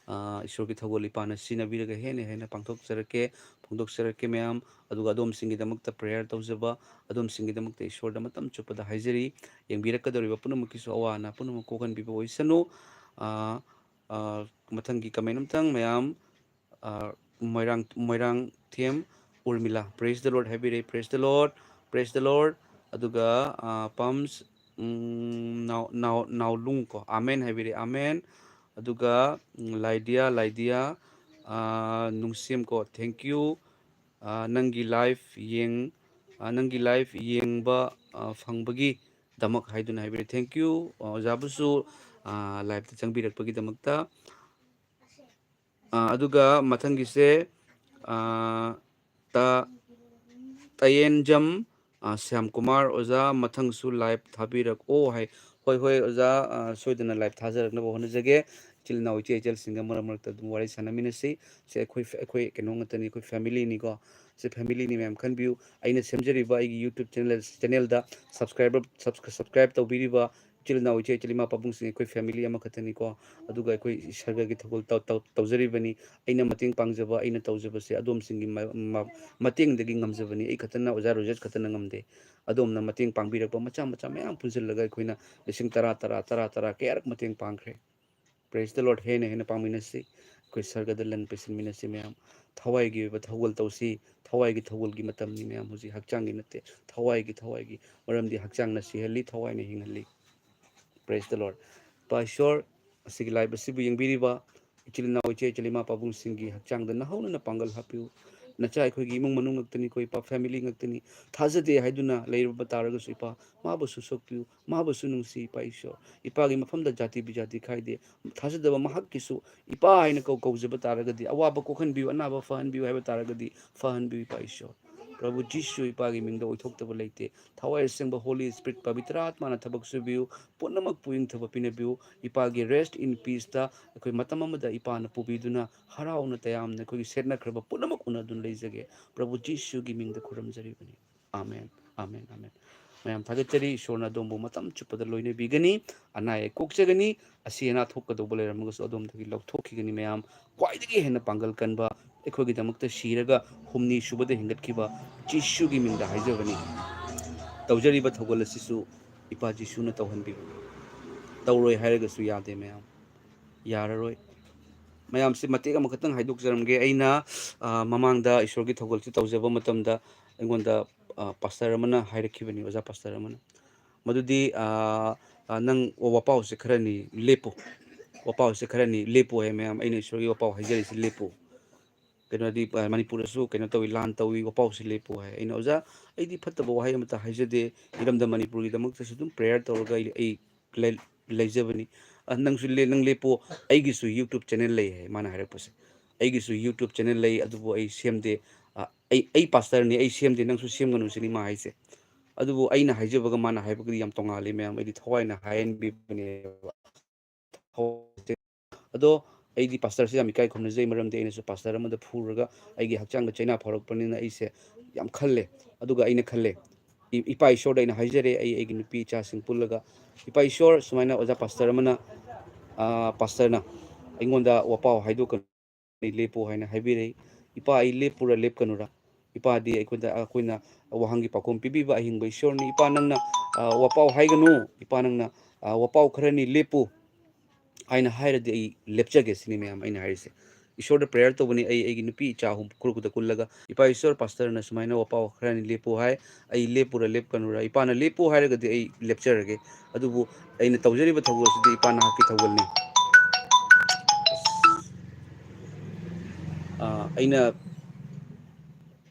ꯑ, ꯏꯁꯣꯔꯒꯤ ꯊꯧꯒꯜ ꯏꯄꯥꯅ ꯁꯤꯖꯤꯟꯅꯕꯤꯔꯒ ꯍꯦꯟꯅ ꯍꯦꯟꯅ ꯄꯥꯡꯊꯣꯛꯆꯔꯛꯀꯦ, ꯐꯣꯡꯗꯣꯛꯆꯔꯛꯀꯦ ꯃꯌꯥꯝ꯫ ꯑꯗꯨꯒ ꯑꯗꯣꯝꯁꯤꯡꯒꯤꯗꯃꯛꯇ prayer ꯇꯧꯖꯕ, ꯑꯗꯣꯝꯁꯤꯡꯒꯤꯗꯃꯛꯇ ꯏꯁꯣꯔꯗ ꯃꯇꯝ ꯆꯨꯞꯄꯗ ꯍꯥꯏꯖꯔꯤ꯫ ꯌꯦꯡꯕꯤꯔꯛꯀꯗꯧꯔꯤꯕ ꯄꯨꯝꯅꯃꯛꯀꯤꯁꯨ ꯑꯋꯥ ꯑꯅꯥ ꯄꯨꯝꯅꯃꯛ ꯀꯣꯛꯍꯟꯕꯤꯕ ꯑꯣꯏꯁꯅꯨ꯫ ꯑ, ꯑ, ꯃꯊꯪꯒꯤ comment ꯑꯝꯇꯪ ꯃꯌꯥꯝ꯫ ꯑ, ꯃꯣꯏꯔꯥꯡ, Moirangthem ꯎꯔꯃꯤꯂꯥ, "Praise the Lord" ꯍꯥꯏꯕꯤꯔꯦ, "Praise the Lord, praise the Lord"꯫ ꯑꯗꯨꯒ, ꯑ, ꯄꯝꯁ, ꯎꯝ, ꯅꯥꯎ-, ꯅꯥꯎ-, ꯅꯥꯎꯂꯨꯡ ꯀꯣ, "Amen" ꯍꯥꯏꯕꯤꯔꯦ, "Amen"꯫ ꯑꯗꯨꯒ, ꯎꯝ, ꯂꯥꯏꯗꯤꯌꯥ, ꯂꯥꯏꯗꯤꯌꯥ, ꯑ, ꯅꯨꯡꯁꯦꯝ ꯀꯣ, "Thank you, ꯑ, ꯅꯪꯒꯤ live ꯌꯦꯡ-, ꯑ, ꯅꯪꯒꯤ live ꯌꯦꯡꯕ, ꯑ, ꯐꯪꯕꯒꯤꯗꯃꯛ" ꯍꯥꯏꯗꯨꯅ ꯍꯥꯏꯕꯤꯔꯦ꯫ Thank you, ꯑ, ꯑꯣꯖꯥꯕꯨꯁꯨ, ꯑ, live ꯇ ꯆꯪꯕꯤꯔꯛꯄꯒꯤꯗꯃꯛꯇ꯫ ꯑ, ꯑꯗꯨꯒ ꯃꯊꯪꯒꯤꯁꯦ, ꯑ, ꯇ-, ꯇꯌꯦꯟꯖꯝ, ꯑ, ꯁ꯭ꯌꯥꯝ ꯀꯨꯃꯥꯔ, "ꯑꯣꯖꯥ, ꯃꯊꯪꯁꯨ live ꯊꯥꯕꯤꯔꯛꯑꯣ" ꯍꯥꯏ꯫ ꯍꯣꯏ, ꯍꯣꯏ, ꯑꯣꯖꯥ, ꯑ, ꯁꯣꯏꯗꯅ live ꯊꯥꯖꯔꯛꯅꯕ ꯍꯣꯠꯅꯖꯒꯦ꯫ ꯏꯆꯤꯜ ꯏꯅꯥꯎ, ꯏꯆꯦ ꯏꯆꯜꯁꯤꯡꯒ ꯃꯔꯛ ꯃꯔꯛꯇ ꯑꯗꯨꯝ ꯋꯥꯔꯤ ꯁꯥꯟꯅꯃꯤꯟꯅꯁꯤ꯫ ꯁꯦ ꯑꯩꯈꯣꯏ, ꯑꯩꯈꯣꯏ ꯀꯩꯅꯣ ꯉꯥꯛꯇꯅꯤ, ꯑꯩꯈꯣꯏ family ꯅꯤꯀꯣ꯫ ꯁꯦ family ꯅꯤ ꯃꯌꯥꯝ ꯈꯟꯕꯤꯌꯨ꯫ ꯑꯩꯅ ꯁꯦꯝꯖꯔꯤꯕ ꯑꯩꯒꯤ YouTube channel, channel ꯗ subscriber, subs-, subscribe ꯇꯧꯕꯤꯔꯤꯕ ꯏꯆꯤꯜ ꯏꯅꯥꯎ, ꯏꯆꯦ ꯏꯆꯤꯜ, ꯏꯃꯥ ꯄꯥꯕꯨꯡꯁꯤꯡ, ꯑꯩꯈꯣꯏ family ꯑꯃꯈꯛꯇꯅꯤꯀꯣ꯫ ꯑꯗꯨꯒ ꯑꯩꯈꯣꯏ ꯁꯔꯒꯒꯤ ꯊꯧꯒꯜ ꯇꯧ-, ꯇꯧ-, ꯇꯧꯖꯔꯤꯕꯅꯤ꯫ ꯑꯩꯅ ꯃꯇꯦꯡ ꯄꯥꯡꯖꯕ, ꯑꯩꯅ ꯇꯧꯖꯕꯁꯦ ꯑꯗꯣꯝꯁꯤꯡꯒꯤ ꯃ-, ꯃ-, ꯃꯇꯦꯡꯗꯒꯤ ꯉꯝꯖꯕꯅꯤ꯫ ꯑꯩ ꯈꯛꯇꯅ, ꯑꯣꯖꯥ ꯔꯣꯖꯦꯠ ꯈꯛꯇꯅ ꯉꯝꯗꯦ꯫ ꯑꯗꯣꯝꯅ ꯃꯇꯦꯡ ꯄꯥꯡꯕꯤꯔꯛꯄ ꯃꯆꯥ ꯃꯆꯥ ꯃꯌꯥꯝ ꯄꯨꯟꯁꯤꯜꯂꯒ ꯑꯩꯈꯣꯏꯅ ꯂꯤꯁꯤꯡ ꯇꯔꯥ, ꯇꯔꯥ, ꯇꯔꯥ, ꯇꯔꯥ ꯀꯌꯥꯔꯛ ꯃꯇꯦꯡ ꯄꯥꯡꯈ꯭ꯔꯦ꯫ Praise the Lord꯫ ꯍꯦꯟꯅ ꯍꯦꯟꯅ ꯄꯥꯡꯃꯤꯟꯅꯁꯤ꯫ ꯑꯩꯈꯣꯏ ꯁꯔꯒꯗ ꯂꯟ ꯄꯩꯁꯤꯟꯃꯤꯟꯅꯁꯤ ꯃꯌꯥꯝ꯫ ꯊꯋꯥꯏꯒꯤ ꯑꯣꯏꯕ ꯊꯧꯒꯜ ꯇꯧꯁꯤ꯫ ꯊꯋꯥꯏꯒꯤ ꯊꯧꯒꯜꯒꯤ ꯃꯇꯝꯅꯤ ꯃꯌꯥꯝ ꯍꯧꯖꯤꯛ꯫ ꯍꯛꯆꯥꯡꯒꯤ ꯅꯠꯇꯦ, ꯊꯋꯥꯏꯒꯤ, ꯊꯋꯥꯏꯒꯤ꯫ ꯃꯔꯝꯗꯤ ꯍꯛꯆꯥꯡꯅ ꯁꯤꯍꯜꯂꯤ, ꯊꯋꯥꯏꯅ ꯍꯤꯡꯍꯜꯂꯤ꯫ Praise the Lord꯫ ꯏꯄꯥ ꯏꯁꯣꯔ, ꯑꯁꯤꯒꯤ live ꯑꯁꯤꯕꯨ ꯌꯦꯡꯕꯤꯔꯤꯕ ꯏꯆꯤꯜ ꯏꯅꯥꯎ, ꯏꯆꯦ ꯏꯆꯜ, ꯏꯃꯥ ꯄꯥꯕꯨꯡꯁꯤꯡꯒꯤ ꯍꯛꯆꯥꯡꯗ ꯅꯍꯧꯅꯅ ꯄꯥꯡꯒꯜ ꯍꯥꯞꯄꯤꯌꯨ꯫ ꯅꯆꯥ ꯑꯩꯈꯣꯏꯒꯤ ꯏꯃꯨꯡ ꯃꯅꯨꯡ ꯉꯥꯛꯇꯅꯤ, ꯑꯩꯈꯣꯏ ꯏꯄꯥ family ꯉꯥꯛꯇꯅꯤ꯫ ꯊꯥꯖꯗꯦ ꯍꯥꯏꯗꯨꯅ ꯂꯩꯔꯕ ꯇꯥꯔꯒꯁꯨ ꯏꯄꯥ, ꯃꯥꯕꯨꯁꯨ ꯁꯣꯛꯄꯤꯌꯨ, ꯃꯥꯕꯨꯁꯨ ꯅꯨꯡꯁꯤ ꯏꯄꯥ ꯏꯁꯣꯔ꯫ ꯏꯄꯥꯒꯤ ꯃꯐꯝꯗ ꯖꯥꯇꯤ ꯕꯤꯖꯥꯇꯤ ꯈꯥꯏꯗꯦ꯫ ꯊꯥꯖꯗꯕ ꯃꯍꯥꯛꯀꯤꯁꯨ ꯏꯄꯥ ꯍꯥꯏꯅ ꯀꯧ-, ꯀꯧꯖꯕ ꯇꯥꯔꯒꯗꯤ, ꯑꯋꯥꯕ ꯀꯣꯛꯍꯟꯕꯤꯌꯨ, ꯑꯅꯥꯕ ꯐꯍꯟꯕꯤꯌꯨ ꯍꯥꯏꯕ ꯇꯥꯔꯒꯗꯤ ꯐꯍꯟꯕꯤꯌꯨ ꯏꯄꯥ ꯏꯁꯣꯔ꯫ ꯄ꯭ꯔꯚꯨ ꯖꯤꯁꯨ, ꯏꯄꯥꯒꯤ ꯃꯤꯡꯗ ꯑꯣꯏꯊꯣꯛꯇꯕ ꯂꯩꯇꯦ꯫ ꯊꯋꯥꯏ ꯑꯁꯦꯡꯕ Holy Spirit, ꯄꯕꯤꯇ꯭ꯔ ꯑꯥꯠꯃꯥꯅ ꯊꯕꯛ ꯁꯨꯕꯤꯌꯨ, ꯄꯨꯝꯅꯃꯛ ꯄꯨꯛꯅꯤꯡ ꯊꯧꯒꯠꯄꯤꯅꯕꯤꯌꯨ꯫ ꯏꯄꯥꯒꯤ rest in peace ꯇ ꯑꯩꯈꯣꯏ ꯃꯇꯝ ꯑꯃꯗ ꯏꯄꯥꯅ ꯄꯨꯕꯤꯗꯨꯅ ꯍꯔꯥꯎꯅ ꯇꯌꯥꯝꯅ ꯑꯩꯈꯣꯏꯒꯤ ꯁꯦꯠꯅꯈ꯭ꯔꯕ ꯄꯨꯝꯅꯃꯛ ꯎꯅꯗꯨꯅ ꯂꯩꯖꯒꯦ꯫ ꯄ꯭ꯔꯚꯨ ꯖꯤꯁꯨꯒꯤ ꯃꯤꯡꯗ ꯈꯨꯔꯨꯝꯖꯔꯤꯕꯅꯤ꯫ ꯑꯥꯃꯦꯟ, ꯑꯥꯃꯦꯟ, ꯑꯥꯃꯦꯟ꯫ ꯃꯌꯥꯝ ꯊꯥꯒꯠꯆꯔꯤ꯫ ꯏꯁꯣꯔꯅ ꯑꯗꯣꯝꯕꯨ ꯃꯇꯝ ꯆꯨꯞꯄꯗ ꯂꯣꯏꯅꯕꯤꯒꯅꯤ꯫ ꯑꯅꯥ ꯑꯌꯦꯛ ꯀꯣꯛꯆꯒꯅꯤ꯫ ꯑꯁꯤ ꯑꯅꯥ ꯊꯣꯛꯀꯗꯧꯕ ꯂꯩꯔꯝꯃꯒꯁꯨ ꯑꯗꯣꯝꯗꯒꯤ ꯂꯧꯊꯣꯛꯈꯤꯒꯅꯤ꯫ ꯃꯌꯥꯝ ꯈ꯭ꯋꯥꯏꯗꯒꯤ ꯍꯦꯟꯅ ꯄꯥꯡꯒꯜ ꯀꯟꯕ, ꯑꯩꯈꯣꯏꯒꯤꯗꯃꯛꯇ ꯁꯤꯔꯒ ꯍꯨꯝꯅꯤ ꯁꯨꯕꯗ ꯍꯦꯟꯒꯠꯈꯤꯕ ꯖꯤꯁꯨꯒꯤ ꯃꯤꯡꯗ ꯍꯥꯏꯖꯕꯅꯤ꯫ ꯇꯧꯖꯔꯤꯕ ꯊꯧꯒꯜ ꯑꯁꯤꯁꯨ ꯏꯄꯥ ꯖꯤꯁꯨꯅ ꯇꯧꯍꯟꯕꯤꯕꯅꯤ꯫ ꯇꯧꯔꯣꯏ ꯍꯥꯏꯔꯒꯁꯨ ꯌꯥꯗꯦ ꯃꯌꯥꯝ꯫ ꯌꯥꯔꯔꯣꯏ꯫ ꯃꯌꯥꯝꯁꯦ ꯃꯇꯦꯛ ꯑꯃꯈꯛꯇꯪ ꯍꯥꯏꯗꯣꯛꯆꯔꯝꯒꯦ꯫ ꯑꯩꯅ, ꯑ, ꯃꯃꯥꯡꯗ ꯏꯁꯣꯔꯒꯤ ꯊꯧꯒꯜꯁꯦ ꯇꯧꯖꯕ ꯃꯇꯝꯗ ꯑꯩꯉꯣꯟꯗ, ꯑ, ꯄꯥꯁꯇꯔ ꯑꯃꯅ ꯍꯥꯏꯔꯛꯈꯤꯕꯅꯤ, ꯑꯣꯖꯥ ꯄꯥꯁꯇꯔ ꯑꯃꯅ꯫ ꯃꯗꯨꯗꯤ, ꯑ, ꯑ, "ꯅꯪ ꯋꯥꯄꯥꯎꯁꯦ ꯈꯔꯅꯤ ꯂꯦꯞꯄꯨ꯫ ꯋꯥꯄꯥꯎꯁꯦ ꯈꯔꯅꯤ ꯂꯦꯞꯄꯨ" ꯍꯥꯏ ꯃꯌꯥꯝ꯫ ꯑꯩꯅ ꯏꯁꯣꯔꯒꯤ ꯋꯥꯄꯥꯎ ꯍꯥꯏꯖꯔꯤꯁꯤ ꯂꯦꯞꯄꯨ꯫ ꯀꯩꯅꯣꯗꯤ, ꯑ, ꯃꯅꯤꯄꯨꯔꯗꯁꯨ ꯀꯩꯅꯣ ꯇꯧꯏ, ꯂꯥꯟ ꯇꯧꯏ, ꯋꯥꯄꯥꯎꯁꯦ ꯂꯦꯞꯄꯨ ꯍꯥꯏ꯫ ꯑꯩꯅ, "ꯑꯣꯖꯥ, ꯑꯩꯗꯤ ꯐꯠꯇꯕ ꯋꯥꯍꯩ ꯑꯃꯠꯇ ꯍꯥꯏꯖꯗꯦ꯫ ꯏꯔꯝꯗꯝ ꯃꯅꯤꯄꯨꯔꯒꯤꯗꯃꯛꯇꯁꯨ ꯑꯗꯨꯝ ꯄ꯭ꯔꯦꯌꯔ ꯇꯧꯔꯒ ꯑꯩ, ꯑꯩ ꯂꯩ-, ꯂꯩꯖꯕꯅꯤ꯫ ꯑ, ꯅꯪꯁꯨ ꯂꯦ-, ꯅꯪ ꯂꯦꯞꯄꯣ, ꯑꯩꯒꯤꯁꯨ YouTube ꯆꯦꯅꯦꯜ ꯂꯩ" ꯍꯥꯏ ꯃꯥꯅ ꯍꯥꯏꯔꯛꯄꯁꯦ꯫ "ꯑꯩꯒꯤꯁꯨ YouTube ꯆꯦꯅꯦꯜ ꯂꯩ, ꯑꯗꯨꯕꯨ ꯑꯩ ꯁꯦꯝꯗꯦ꯫ ꯑ, ꯑꯩ, ꯑꯩ ꯄꯥꯁꯇꯔꯅꯤ, ꯑꯩ ꯁꯦꯝꯗꯦ, ꯅꯪꯁꯨ ꯁꯦꯝꯒꯅꯨ" ꯁꯤꯅꯤ ꯃꯥ ꯍꯥꯏꯁꯦ꯫ ꯑꯗꯨꯕꯨ ꯑꯩꯅ ꯍꯥꯏꯖꯕꯒ ꯃꯥꯅ ꯍꯥꯏꯕꯒꯗꯤ ꯌꯥꯝ ꯇꯣꯡꯉꯥꯜꯂꯤ ꯃꯌꯥꯝ꯫ ꯑꯩꯗꯤ ꯊꯋꯥꯏꯅ ꯍꯥꯏꯍꯟꯕꯤꯕꯅꯦꯕ꯫ ꯑꯗꯣ ꯑꯩꯗꯤ ꯄꯥꯁꯇꯔꯁꯦ ꯌꯥꯝ ꯏꯀꯥꯏ ꯈꯨꯝꯅꯖꯩ, ꯃꯔꯝꯗꯤ ꯑꯩꯅꯁꯨ ꯄꯥꯁꯇꯔ ꯑꯃꯗ ꯐꯨꯔꯒ ꯑꯩꯒꯤ ꯍꯛꯆꯥꯡꯗ ꯆꯩꯅꯥ ꯐꯥꯎꯔꯛꯄꯅꯤꯅ ꯑꯩꯁꯦ ꯌꯥꯝ ꯈꯜꯂꯦ꯫ ꯑꯗꯨꯒ ꯑꯩꯅ ꯈꯜꯂꯦ, ꯏ-, ꯏꯄꯥ ꯏꯁꯣꯔꯗ ꯑꯩꯅ ꯍꯥꯏꯖꯔꯦ, ꯑꯩ ꯑꯩꯒꯤ ꯅꯨꯄꯤ ꯏꯆꯥꯁꯤꯡ ꯄꯨꯜꯂꯒ, "ꯏꯄꯥ ꯏꯁꯣꯔ, ꯁꯨꯃꯥꯏꯅ ꯑꯣꯖꯥ ꯄꯥꯁꯇꯔ ꯑꯃꯅ, ꯑ, ꯄꯥꯁꯇꯔꯅ ꯑꯩꯉꯣꯟꯗ ꯋꯥꯄꯥꯎ ꯍꯥꯏꯗꯣꯛꯀꯅꯨ, ꯑꯩ ꯂꯦꯞꯄꯨ ꯍꯥꯏꯅ ꯍꯥꯏꯕꯤꯔꯛꯏ꯫ ꯏꯄꯥ, ꯑꯩ ꯂꯦꯞꯄꯨꯔꯥ ꯂꯦꯞꯀꯅꯨꯔꯥ? ꯏꯄꯥꯗꯤ ꯑꯩꯈꯣꯏꯗ, ꯑꯩꯈꯣꯏꯅ ꯋꯥꯍꯪꯒꯤ ꯄꯥꯎꯈꯨꯝ ꯄꯤꯕꯤꯕ ꯑꯍꯤꯡꯕ ꯏꯁꯣꯔꯅꯤ꯫ ꯏꯄꯥ, ꯅꯪꯅ, ꯑ, ꯋꯥꯄꯥꯎ ꯍꯥꯏꯒꯅꯨ꯫ ꯏꯄꯥ, ꯅꯪꯅ, ꯑ, ꯋꯥꯄꯥꯎ ꯈꯔꯅꯤ ꯂꯦꯞꯄꯨ" ꯍꯥꯏꯅ ꯍꯥꯏꯔꯗꯤ ꯑꯩ ꯂꯦꯞꯆꯒꯦ ꯁꯤꯅꯤ ꯃꯌꯥꯝ ꯑꯩꯅ ꯍꯥꯏꯔꯤꯁꯦ꯫ ꯏꯁꯣꯔꯗ ꯄ꯭ꯔꯦꯌꯔ ꯇꯧꯕꯅꯤ꯫ ꯑꯩ ꯑꯩꯒꯤ ꯅꯨꯄꯤ ꯏꯆꯥ ꯑꯍꯨꯝ ꯈꯨꯔꯈꯨꯜꯗ ꯀꯨꯜꯂꯒ, "ꯏꯄꯥ ꯏꯁꯣꯔ, ꯄꯥꯁꯇꯔꯅ ꯁꯨꯃꯥꯏꯅ ꯋꯥꯄꯥꯎ ꯈꯔꯅꯤ ꯂꯦꯞꯄꯨ ꯍꯥꯏ, ꯑꯩ ꯂꯦꯞꯄꯨꯔꯥ ꯂꯦꯞꯀꯅꯨꯔꯥ? ꯏꯄꯥꯅ ꯂꯦꯞꯄꯨ ꯍꯥꯏꯔꯒꯗꯤ ꯑꯩ ꯂꯦꯞꯆꯔꯒꯦ, ꯑꯗꯨꯕꯨ ꯑꯩꯅ ꯇꯧꯖꯔꯤꯕ ꯊꯧꯒꯜ ꯑꯁꯤꯗꯤ ꯏꯄꯥ ꯅꯍꯥꯛꯀꯤ ꯊꯧꯒꯜꯅꯤ꯫ ꯑ, ꯑꯩꯅ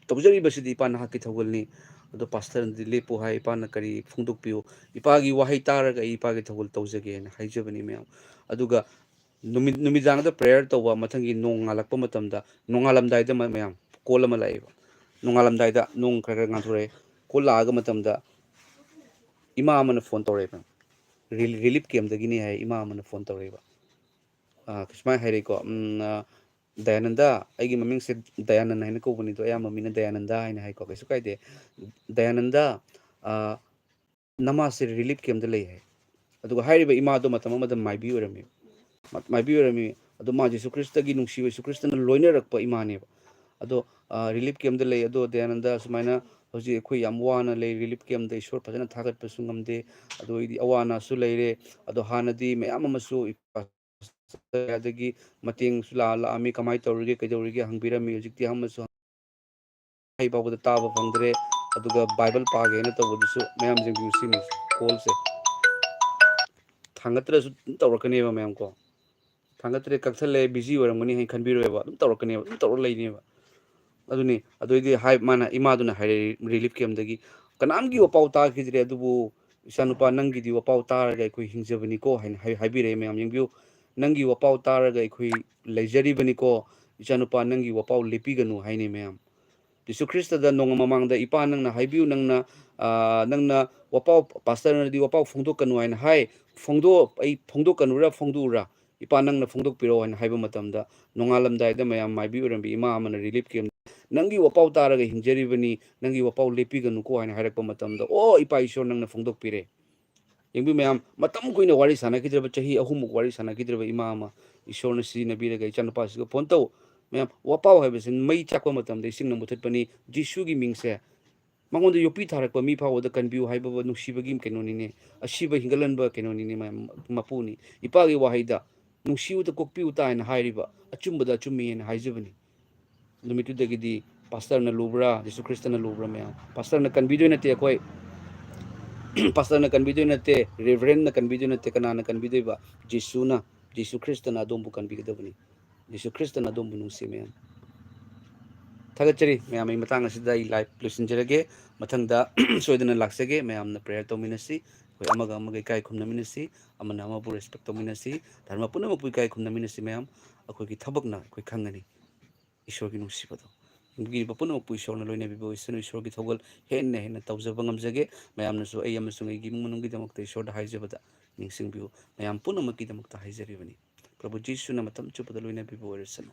ꯇꯧꯖꯔꯤꯕꯁꯤꯗꯤ ꯏꯄꯥ ꯅꯍꯥꯛꯀꯤ ꯊꯧꯒꯜꯅꯤ꯫ ꯑꯗꯣ ꯄꯥꯁꯇꯔꯅꯗꯤ ꯂꯦꯞꯄꯨ ꯍꯥꯏ, ꯏꯄꯥꯅ ꯀꯔꯤ ꯐꯣꯡꯗꯣꯛꯄꯤꯌꯨ? ꯏꯄꯥꯒꯤ ꯋꯥꯍꯩ ꯇꯥꯔꯒ ꯑꯩ ꯏꯄꯥꯒꯤ ꯊꯧꯒꯜ ꯇꯧꯖꯒꯦꯅ ꯍꯥꯏꯖꯕꯅꯤ ꯃꯌꯥꯝ꯫ ꯑꯗꯨꯒ ꯅꯨꯃꯤꯠ, ꯅꯨꯃꯤꯗꯥꯡꯗ ꯄ꯭ꯔꯦꯌꯔ ꯇꯧꯕ, ꯃꯊꯪꯒꯤ ꯅꯣꯡ ꯉꯥꯜꯂꯛꯄ ꯃꯇꯝꯗ, ꯅꯣꯡꯉꯥꯜꯂꯝꯗꯥꯏꯗ ꯃ-, ꯃꯌꯥꯝ ꯀꯣꯜ ꯑꯃ ꯂꯥꯛꯑꯦꯕ꯫ ꯅꯣꯡꯉꯥꯜꯂꯝꯗꯥꯏꯗ ꯅꯣꯡ ꯈꯔ ꯈꯔ ꯉꯥꯟꯊꯣꯔꯛꯑꯦ꯫ ꯀꯣꯜ ꯂꯥꯛꯑꯒ ꯃꯇꯝꯗ ꯏꯃꯥ ꯑꯃꯅ ꯐꯣꯟ ꯇꯧꯔꯛꯑꯦꯕ꯫ ꯔꯤꯂꯤ-, ꯔꯤꯂꯤꯐ ꯀꯦꯝꯗꯒꯤꯅꯤ ꯍꯥꯏ, ꯏꯃꯥ ꯑꯃꯅ ꯐꯣꯟ ꯇꯧꯔꯛꯑꯦꯕ꯫ ꯑ, ꯁꯨꯃꯥꯏꯅ ꯍꯥꯏꯔꯛꯏꯀꯣ, ꯎꯝ, ꯑ, "ꯗꯌꯥꯅꯟꯗ", ꯑꯩꯒꯤ ꯃꯃꯤꯡꯁꯦ ꯗꯌꯥꯅꯟ ꯍꯥꯏꯅ ꯀꯧꯕꯅꯤꯗꯣ, ꯑꯌꯥꯝꯕ ꯃꯤꯅ ꯗꯌꯥꯅꯟꯗ ꯍꯥꯏꯅ ꯍꯥꯏꯀꯣ, ꯀꯩꯁꯨ ꯀꯥꯏꯗꯦ꯫ "ꯗꯌꯥꯅꯟꯗ, ꯑ, ꯅꯃꯥꯁꯦ ꯔꯤꯂꯤꯐ ꯀꯦꯝꯗ ꯂꯩ ꯍꯥꯏ꯫ ꯑꯗꯨꯒ ꯍꯥꯏꯔꯤꯕ ꯏꯃꯥꯗꯣ ꯃꯇꯝ ꯑꯃꯗ ꯃꯥꯏꯕꯤ ꯑꯣꯏꯔꯝꯃꯤ꯫ ꯃꯥꯏꯕꯤ ꯑꯣꯏꯔꯝꯃꯤ꯫ ꯑꯗꯣ ꯃꯥ ꯖꯤꯁꯨ ꯈ꯭ꯔꯤꯁꯇꯒꯤ ꯅꯨꯡꯁꯤꯕ, ꯖꯤꯁꯨ ꯈ꯭ꯔꯤꯁꯇꯅ ꯂꯣꯏꯅꯔꯛꯄ ꯏꯃꯥꯅꯦꯕ꯫ ꯑꯗꯣ ꯔꯤꯂꯤꯐ ꯀꯦꯝꯗ ꯂꯩ꯫ ꯑꯗꯣ ꯗꯌꯥꯅꯟꯗ, ꯁꯨꯃꯥꯏꯅ ꯍꯧꯖꯤꯛ ꯑꯩꯈꯣꯏ ꯌꯥꯝ ꯋꯥꯅ ꯂꯩ, ꯔꯤꯂꯤꯐ ꯀꯦꯝꯗ ꯏꯁꯣꯔ ꯐꯖꯅ ꯊꯥꯒꯠꯄꯁꯨ ꯉꯝꯗꯦ, ꯑꯗꯨ ꯑꯩꯗꯤ ꯑꯋꯥ ꯑꯅꯥꯁꯨ ꯂꯩꯔꯦ꯫ ꯑꯗꯣ ꯍꯥꯟꯅꯗꯤ ꯃꯌꯥꯝ ꯑꯃꯁꯨ ꯑꯗꯒꯤ ꯃꯇꯦꯡꯁꯨ ꯂꯥꯛꯑ ꯂꯥꯛꯑꯝꯃꯤ, ꯀꯃꯥꯏꯅ ꯇꯧꯔꯤꯒꯦ, ꯀꯩꯗꯧꯔꯤꯒꯦ ꯍꯪꯕꯤꯔꯝꯃꯤ꯫ ꯍꯧꯖꯤꯛꯇꯤ ꯑꯃꯁꯨ ꯑꯩ ꯐꯥꯎꯕꯗ ꯇꯥꯕ ꯐꯪꯗ꯭ꯔꯦ꯫ ꯑꯗꯨꯒ ꯕꯥꯏꯕꯜ ꯄꯥꯒꯦꯅ ꯇꯧꯕꯗꯨꯁꯨ ꯃꯌꯥꯝ ꯌꯦꯡꯕꯤꯌꯨ, ꯁꯤꯅꯤ ꯀꯣꯜꯁꯦ꯫ ꯊꯥꯡꯒꯠꯇ꯭ꯔꯁꯨ ꯑꯗꯨꯝ ꯇꯧꯔꯛꯀꯅꯦꯕ ꯃꯌꯥꯝ ꯀꯣ꯫ ꯊꯥꯡꯒꯠꯇ꯭ꯔꯦ, ꯀꯛꯊꯠꯂꯦ, ꯕꯤꯖꯤ ꯑꯣꯏꯔꯝꯒꯅꯤ ꯍꯥꯏꯅ ꯈꯟꯕꯤꯔꯣꯏꯕ, ꯑꯗꯨꯝ ꯇꯧꯔꯛꯀꯅꯦꯕ, ꯑꯗꯨꯝ ꯇꯧꯔꯛ ꯂꯩꯅꯦꯕ꯫ ꯑꯗꯨꯅꯤ꯫ ꯑꯗꯨꯏꯗꯤ ꯍꯥꯏ, ꯃꯥꯅ, ꯏꯃꯥꯗꯨꯅ ꯍꯥꯏꯔꯛꯏ ꯔꯤꯂꯤꯐ ꯀꯦꯝꯗꯒꯤ, "ꯀꯅꯥꯝꯒꯤ ꯋꯥꯄꯥꯎ ꯇꯥꯈꯤꯗ꯭ꯔꯦ, ꯑꯗꯨꯕꯨ ꯏꯆꯥꯅꯨꯄꯥ ꯅꯪꯒꯤꯗꯤ ꯋꯥꯄꯥꯎ ꯇꯥꯔꯒ ꯑꯩꯈꯣꯏ ꯍꯤꯡꯖꯕꯅꯤꯀꯣ" ꯍꯥꯏꯅ ꯍꯥꯏ-, ꯍꯥꯏꯕꯤꯔꯛꯑꯦ꯫ ꯃꯌꯥꯝ ꯌꯦꯡꯕꯤꯌꯨ, "ꯅꯪꯒꯤ ꯋꯥꯄꯥꯎ ꯇꯥꯔꯒ ꯑꯩꯈꯣꯏ ꯂꯩꯖꯔꯤꯕꯅꯤꯀꯣ, ꯏꯆꯥꯅꯨꯄꯥ ꯅꯪꯒꯤ ꯋꯥꯄꯥꯎ ꯂꯦꯞꯄꯤꯒꯅꯨ" ꯍꯥꯏꯅꯦ ꯃꯌꯥꯝ꯫ ꯖꯤꯁꯨ ꯈ꯭ꯔꯤꯁꯇꯗ ꯅꯣꯡꯃ ꯃꯃꯥꯡꯗ, "ꯏꯄꯥ, ꯅꯪꯅ ꯍꯥꯏꯕꯤꯌꯨ, ꯅꯪꯅ, ꯑꯥ, ꯅꯪꯅ ꯋꯥꯄꯥꯎ, ꯄꯥꯁꯇꯔꯅꯗꯤ ꯋꯥꯄꯥꯎ ꯐꯣꯡꯗꯣꯛꯀꯅꯨ ꯍꯥꯏꯅ ꯍꯥꯏ, ꯐꯣꯡꯗꯣꯛ-, ꯑꯩ ꯐꯣꯡꯗꯣꯛꯀꯅꯨꯔꯥ ꯐꯣꯡꯗꯣꯛꯎꯔꯥ? ꯏꯄꯥ, ꯅꯪꯅ ꯐꯣꯡꯗꯣꯛꯄꯤꯔꯛꯑꯣ" ꯍꯥꯏꯅ ꯍꯥꯏꯕ ꯃꯇꯝꯗ, ꯅꯣꯡꯉꯥꯜꯂꯝꯗꯥꯏꯗ ꯃꯌꯥꯝ ꯃꯥꯏꯕꯤ ꯑꯣꯏꯔꯝꯕꯤ ꯏꯃꯥ ꯑꯃꯅ ꯔꯤꯂꯤꯐ ꯀꯦꯝ, "ꯅꯪꯒꯤ ꯋꯥꯄꯥꯎ ꯇꯥꯔꯒ ꯍꯤꯡꯖꯔꯤꯕꯅꯤ, ꯅꯪꯒꯤ ꯋꯥꯄꯥꯎ ꯂꯦꯞꯄꯤꯒꯅꯨꯀꯣ" ꯍꯥꯏꯅ ꯍꯥꯏꯔꯛꯄ ꯃꯇꯝꯗ, "ꯑꯣ, ꯏꯄꯥ ꯏꯁꯣꯔ, ꯅꯪꯅ ꯐꯣꯡꯗꯣꯛꯄꯤꯔꯦ"꯫ ꯌꯦꯡꯕꯤꯌꯨ ꯃꯌꯥꯝ, ꯃꯇꯝ ꯀꯨꯏꯅ ꯋꯥꯔꯤ ꯁꯥꯟꯅꯈꯤꯗ꯭ꯔꯕ, ꯆꯍꯤ ꯑꯍꯨꯝꯃꯨꯛ ꯋꯥꯔꯤ ꯁꯥꯟꯅꯈꯤꯗ꯭ꯔꯕ ꯏꯃꯥ ꯑꯃ ꯏꯁꯣꯔꯅ ꯁꯤꯖꯤꯟꯅꯕꯤꯔꯒ ꯏꯆꯥꯅꯨꯄꯥꯁꯤꯒ ꯐꯣꯟ ꯇꯧ꯫ ꯃꯌꯥꯝ, ꯋꯥꯄꯥꯎ ꯍꯥꯏꯕꯁꯤ ꯃꯩ ꯆꯥꯛꯄ ꯃꯇꯝꯗ ꯏꯁꯤꯡꯅ ꯃꯨꯊꯠꯄꯅꯤ꯫ ꯖꯤꯁꯨꯒꯤ ꯃꯤꯡꯁꯦ ꯃꯉꯣꯟꯗ ꯌꯣꯛꯄꯤ ꯊꯥꯔꯛꯄ ꯃꯤ ꯐꯥꯎꯕꯗ ꯀꯟꯕꯤꯌꯨ ꯍꯥꯏꯕ ꯅꯨꯡꯁꯤꯕꯒꯤ ꯀꯩꯅꯣꯅꯤꯅꯦ꯫ ꯑꯁꯤꯕ ꯍꯤꯡꯒꯠꯍꯟꯕ ꯀꯩꯅꯣꯅꯤꯅꯦ, ꯃꯌꯥꯝ, ꯃꯄꯨꯅꯤ꯫ ꯏꯄꯥꯒꯤ ꯋꯥꯍꯩꯗ, "ꯅꯨꯡꯁꯤꯌꯨꯗ ꯀꯣꯛꯄꯤꯌꯨ ꯇꯥ" ꯍꯥꯏꯅ ꯍꯥꯏꯔꯤꯕ, ꯑꯆꯨꯝꯕꯗ ꯑꯆꯨꯝꯃꯤ ꯍꯥꯏꯅ ꯍꯥꯏꯖꯕꯅꯤ꯫ ꯅꯨꯃꯤꯠꯇꯨꯗꯒꯤꯗꯤ ꯄꯥꯁꯇꯔꯅ ꯂꯨꯕ꯭ꯔꯥ, ꯖꯤꯁꯨ ꯈ꯭ꯔꯤꯁꯇꯅ ꯂꯨꯕ꯭ꯔꯥ ꯃꯌꯥꯝ? ꯄꯥꯁꯇꯔꯅ ꯀꯟꯕꯤꯗꯣꯏ ꯅꯠꯇꯦ ꯑꯩꯈꯣꯏ꯫ ꯄꯥꯁꯇꯔꯅ ꯀꯟꯕꯤꯗꯣꯏ ꯅꯠꯇꯦ, ꯔꯦꯚꯔꯦꯟꯅ ꯀꯟꯕꯤꯗꯣꯏ ꯅꯠꯇꯦ, ꯀꯅꯥꯅ ꯀꯟꯕꯤꯗꯣꯏꯕ? ꯖꯤꯁꯨꯅ, ꯖꯤꯁꯨ ꯈ꯭ꯔꯤꯁꯇꯅ ꯑꯗꯣꯝꯕꯨ ꯀꯟꯕꯤꯒꯗꯕꯅꯤ꯫ ꯖꯤꯁꯨ ꯈ꯭ꯔꯤꯁꯇꯅ ꯑꯗꯣꯝꯕꯨ ꯅꯨꯡꯁꯤ ꯃꯌꯥꯝ꯫ ꯊꯥꯒꯠꯆꯔꯤ ꯃꯌꯥꯝ, ꯑꯩ ꯃꯇꯥꯡ ꯑꯁꯤꯗ ꯑꯩ ꯂꯥꯏꯚ ꯂꯣꯏꯁꯤꯟꯖꯔꯒꯦ꯫ ꯃꯊꯪꯗ ꯁꯣꯏꯗꯅ ꯂꯥꯛꯆꯒꯦ꯫ ꯃꯌꯥꯝꯅ ꯄ꯭ꯔꯦꯌꯔ ꯇꯧꯃꯤꯟꯅꯁꯤ, ꯑꯩꯈꯣꯏ ꯑꯃꯒ ꯑꯃꯒ ꯏꯀꯥꯏ ꯈꯨꯝꯅꯃꯤꯟꯅꯁꯤ, ꯑꯃꯅ ꯑꯃꯕꯨ ꯔꯦꯁꯄꯦꯛ ꯇꯧꯃꯤꯟꯅꯁꯤ, ꯙꯔꯃ ꯄꯨꯝꯅꯃꯛꯄꯨ ꯏꯀꯥꯏ ꯈꯨꯝꯅꯃꯤꯟꯅꯁꯤ ꯃꯌꯥꯝ꯫ ꯑꯩꯈꯣꯏꯒꯤ ꯊꯕꯛꯅ ꯑꯩꯈꯣꯏ ꯈꯪꯒꯅꯤ ꯏꯁꯣꯔꯒꯤ ꯅꯨꯡꯁꯤꯕꯗꯣ꯫ ꯍꯤꯡꯕꯤꯔꯤꯕ ꯄꯨꯝꯅꯃꯛꯄꯨ ꯏꯁꯣꯔꯅ ꯂꯣꯏꯅꯕꯤꯕ ꯑꯣꯏꯁꯅꯨ꯫ ꯏꯁꯣꯔꯒꯤ ꯊꯧꯒꯜ ꯍꯦꯟꯅ ꯍꯦꯟꯅ ꯇꯧꯖꯕ ꯉꯝꯖꯒꯦ꯫ ꯃꯌꯥꯝꯅꯁꯨ ꯑꯩ ꯑꯃꯁꯨꯡ ꯑꯩꯒꯤ ꯏꯃꯨꯡ ꯃꯅꯨꯡꯒꯤꯗꯃꯛꯇ ꯏꯁꯣꯔꯗ ꯍꯥꯏꯖꯕꯗ ꯅꯤꯡꯁꯤꯡꯕꯤꯌꯨ꯫ ꯃꯌꯥꯝ ꯄꯨꯝꯅꯃꯛꯀꯤꯗꯃꯛꯇ ꯍꯥꯏꯖꯔꯤꯕꯅꯤ꯫ ꯄ꯭ꯔꯚꯨ ꯖꯤꯁꯨꯅ ꯃꯇꯝ ꯆꯨꯞꯄꯗ ꯂꯣꯏꯅꯕꯤꯕ ꯑꯣꯏꯔꯁꯅꯨ꯫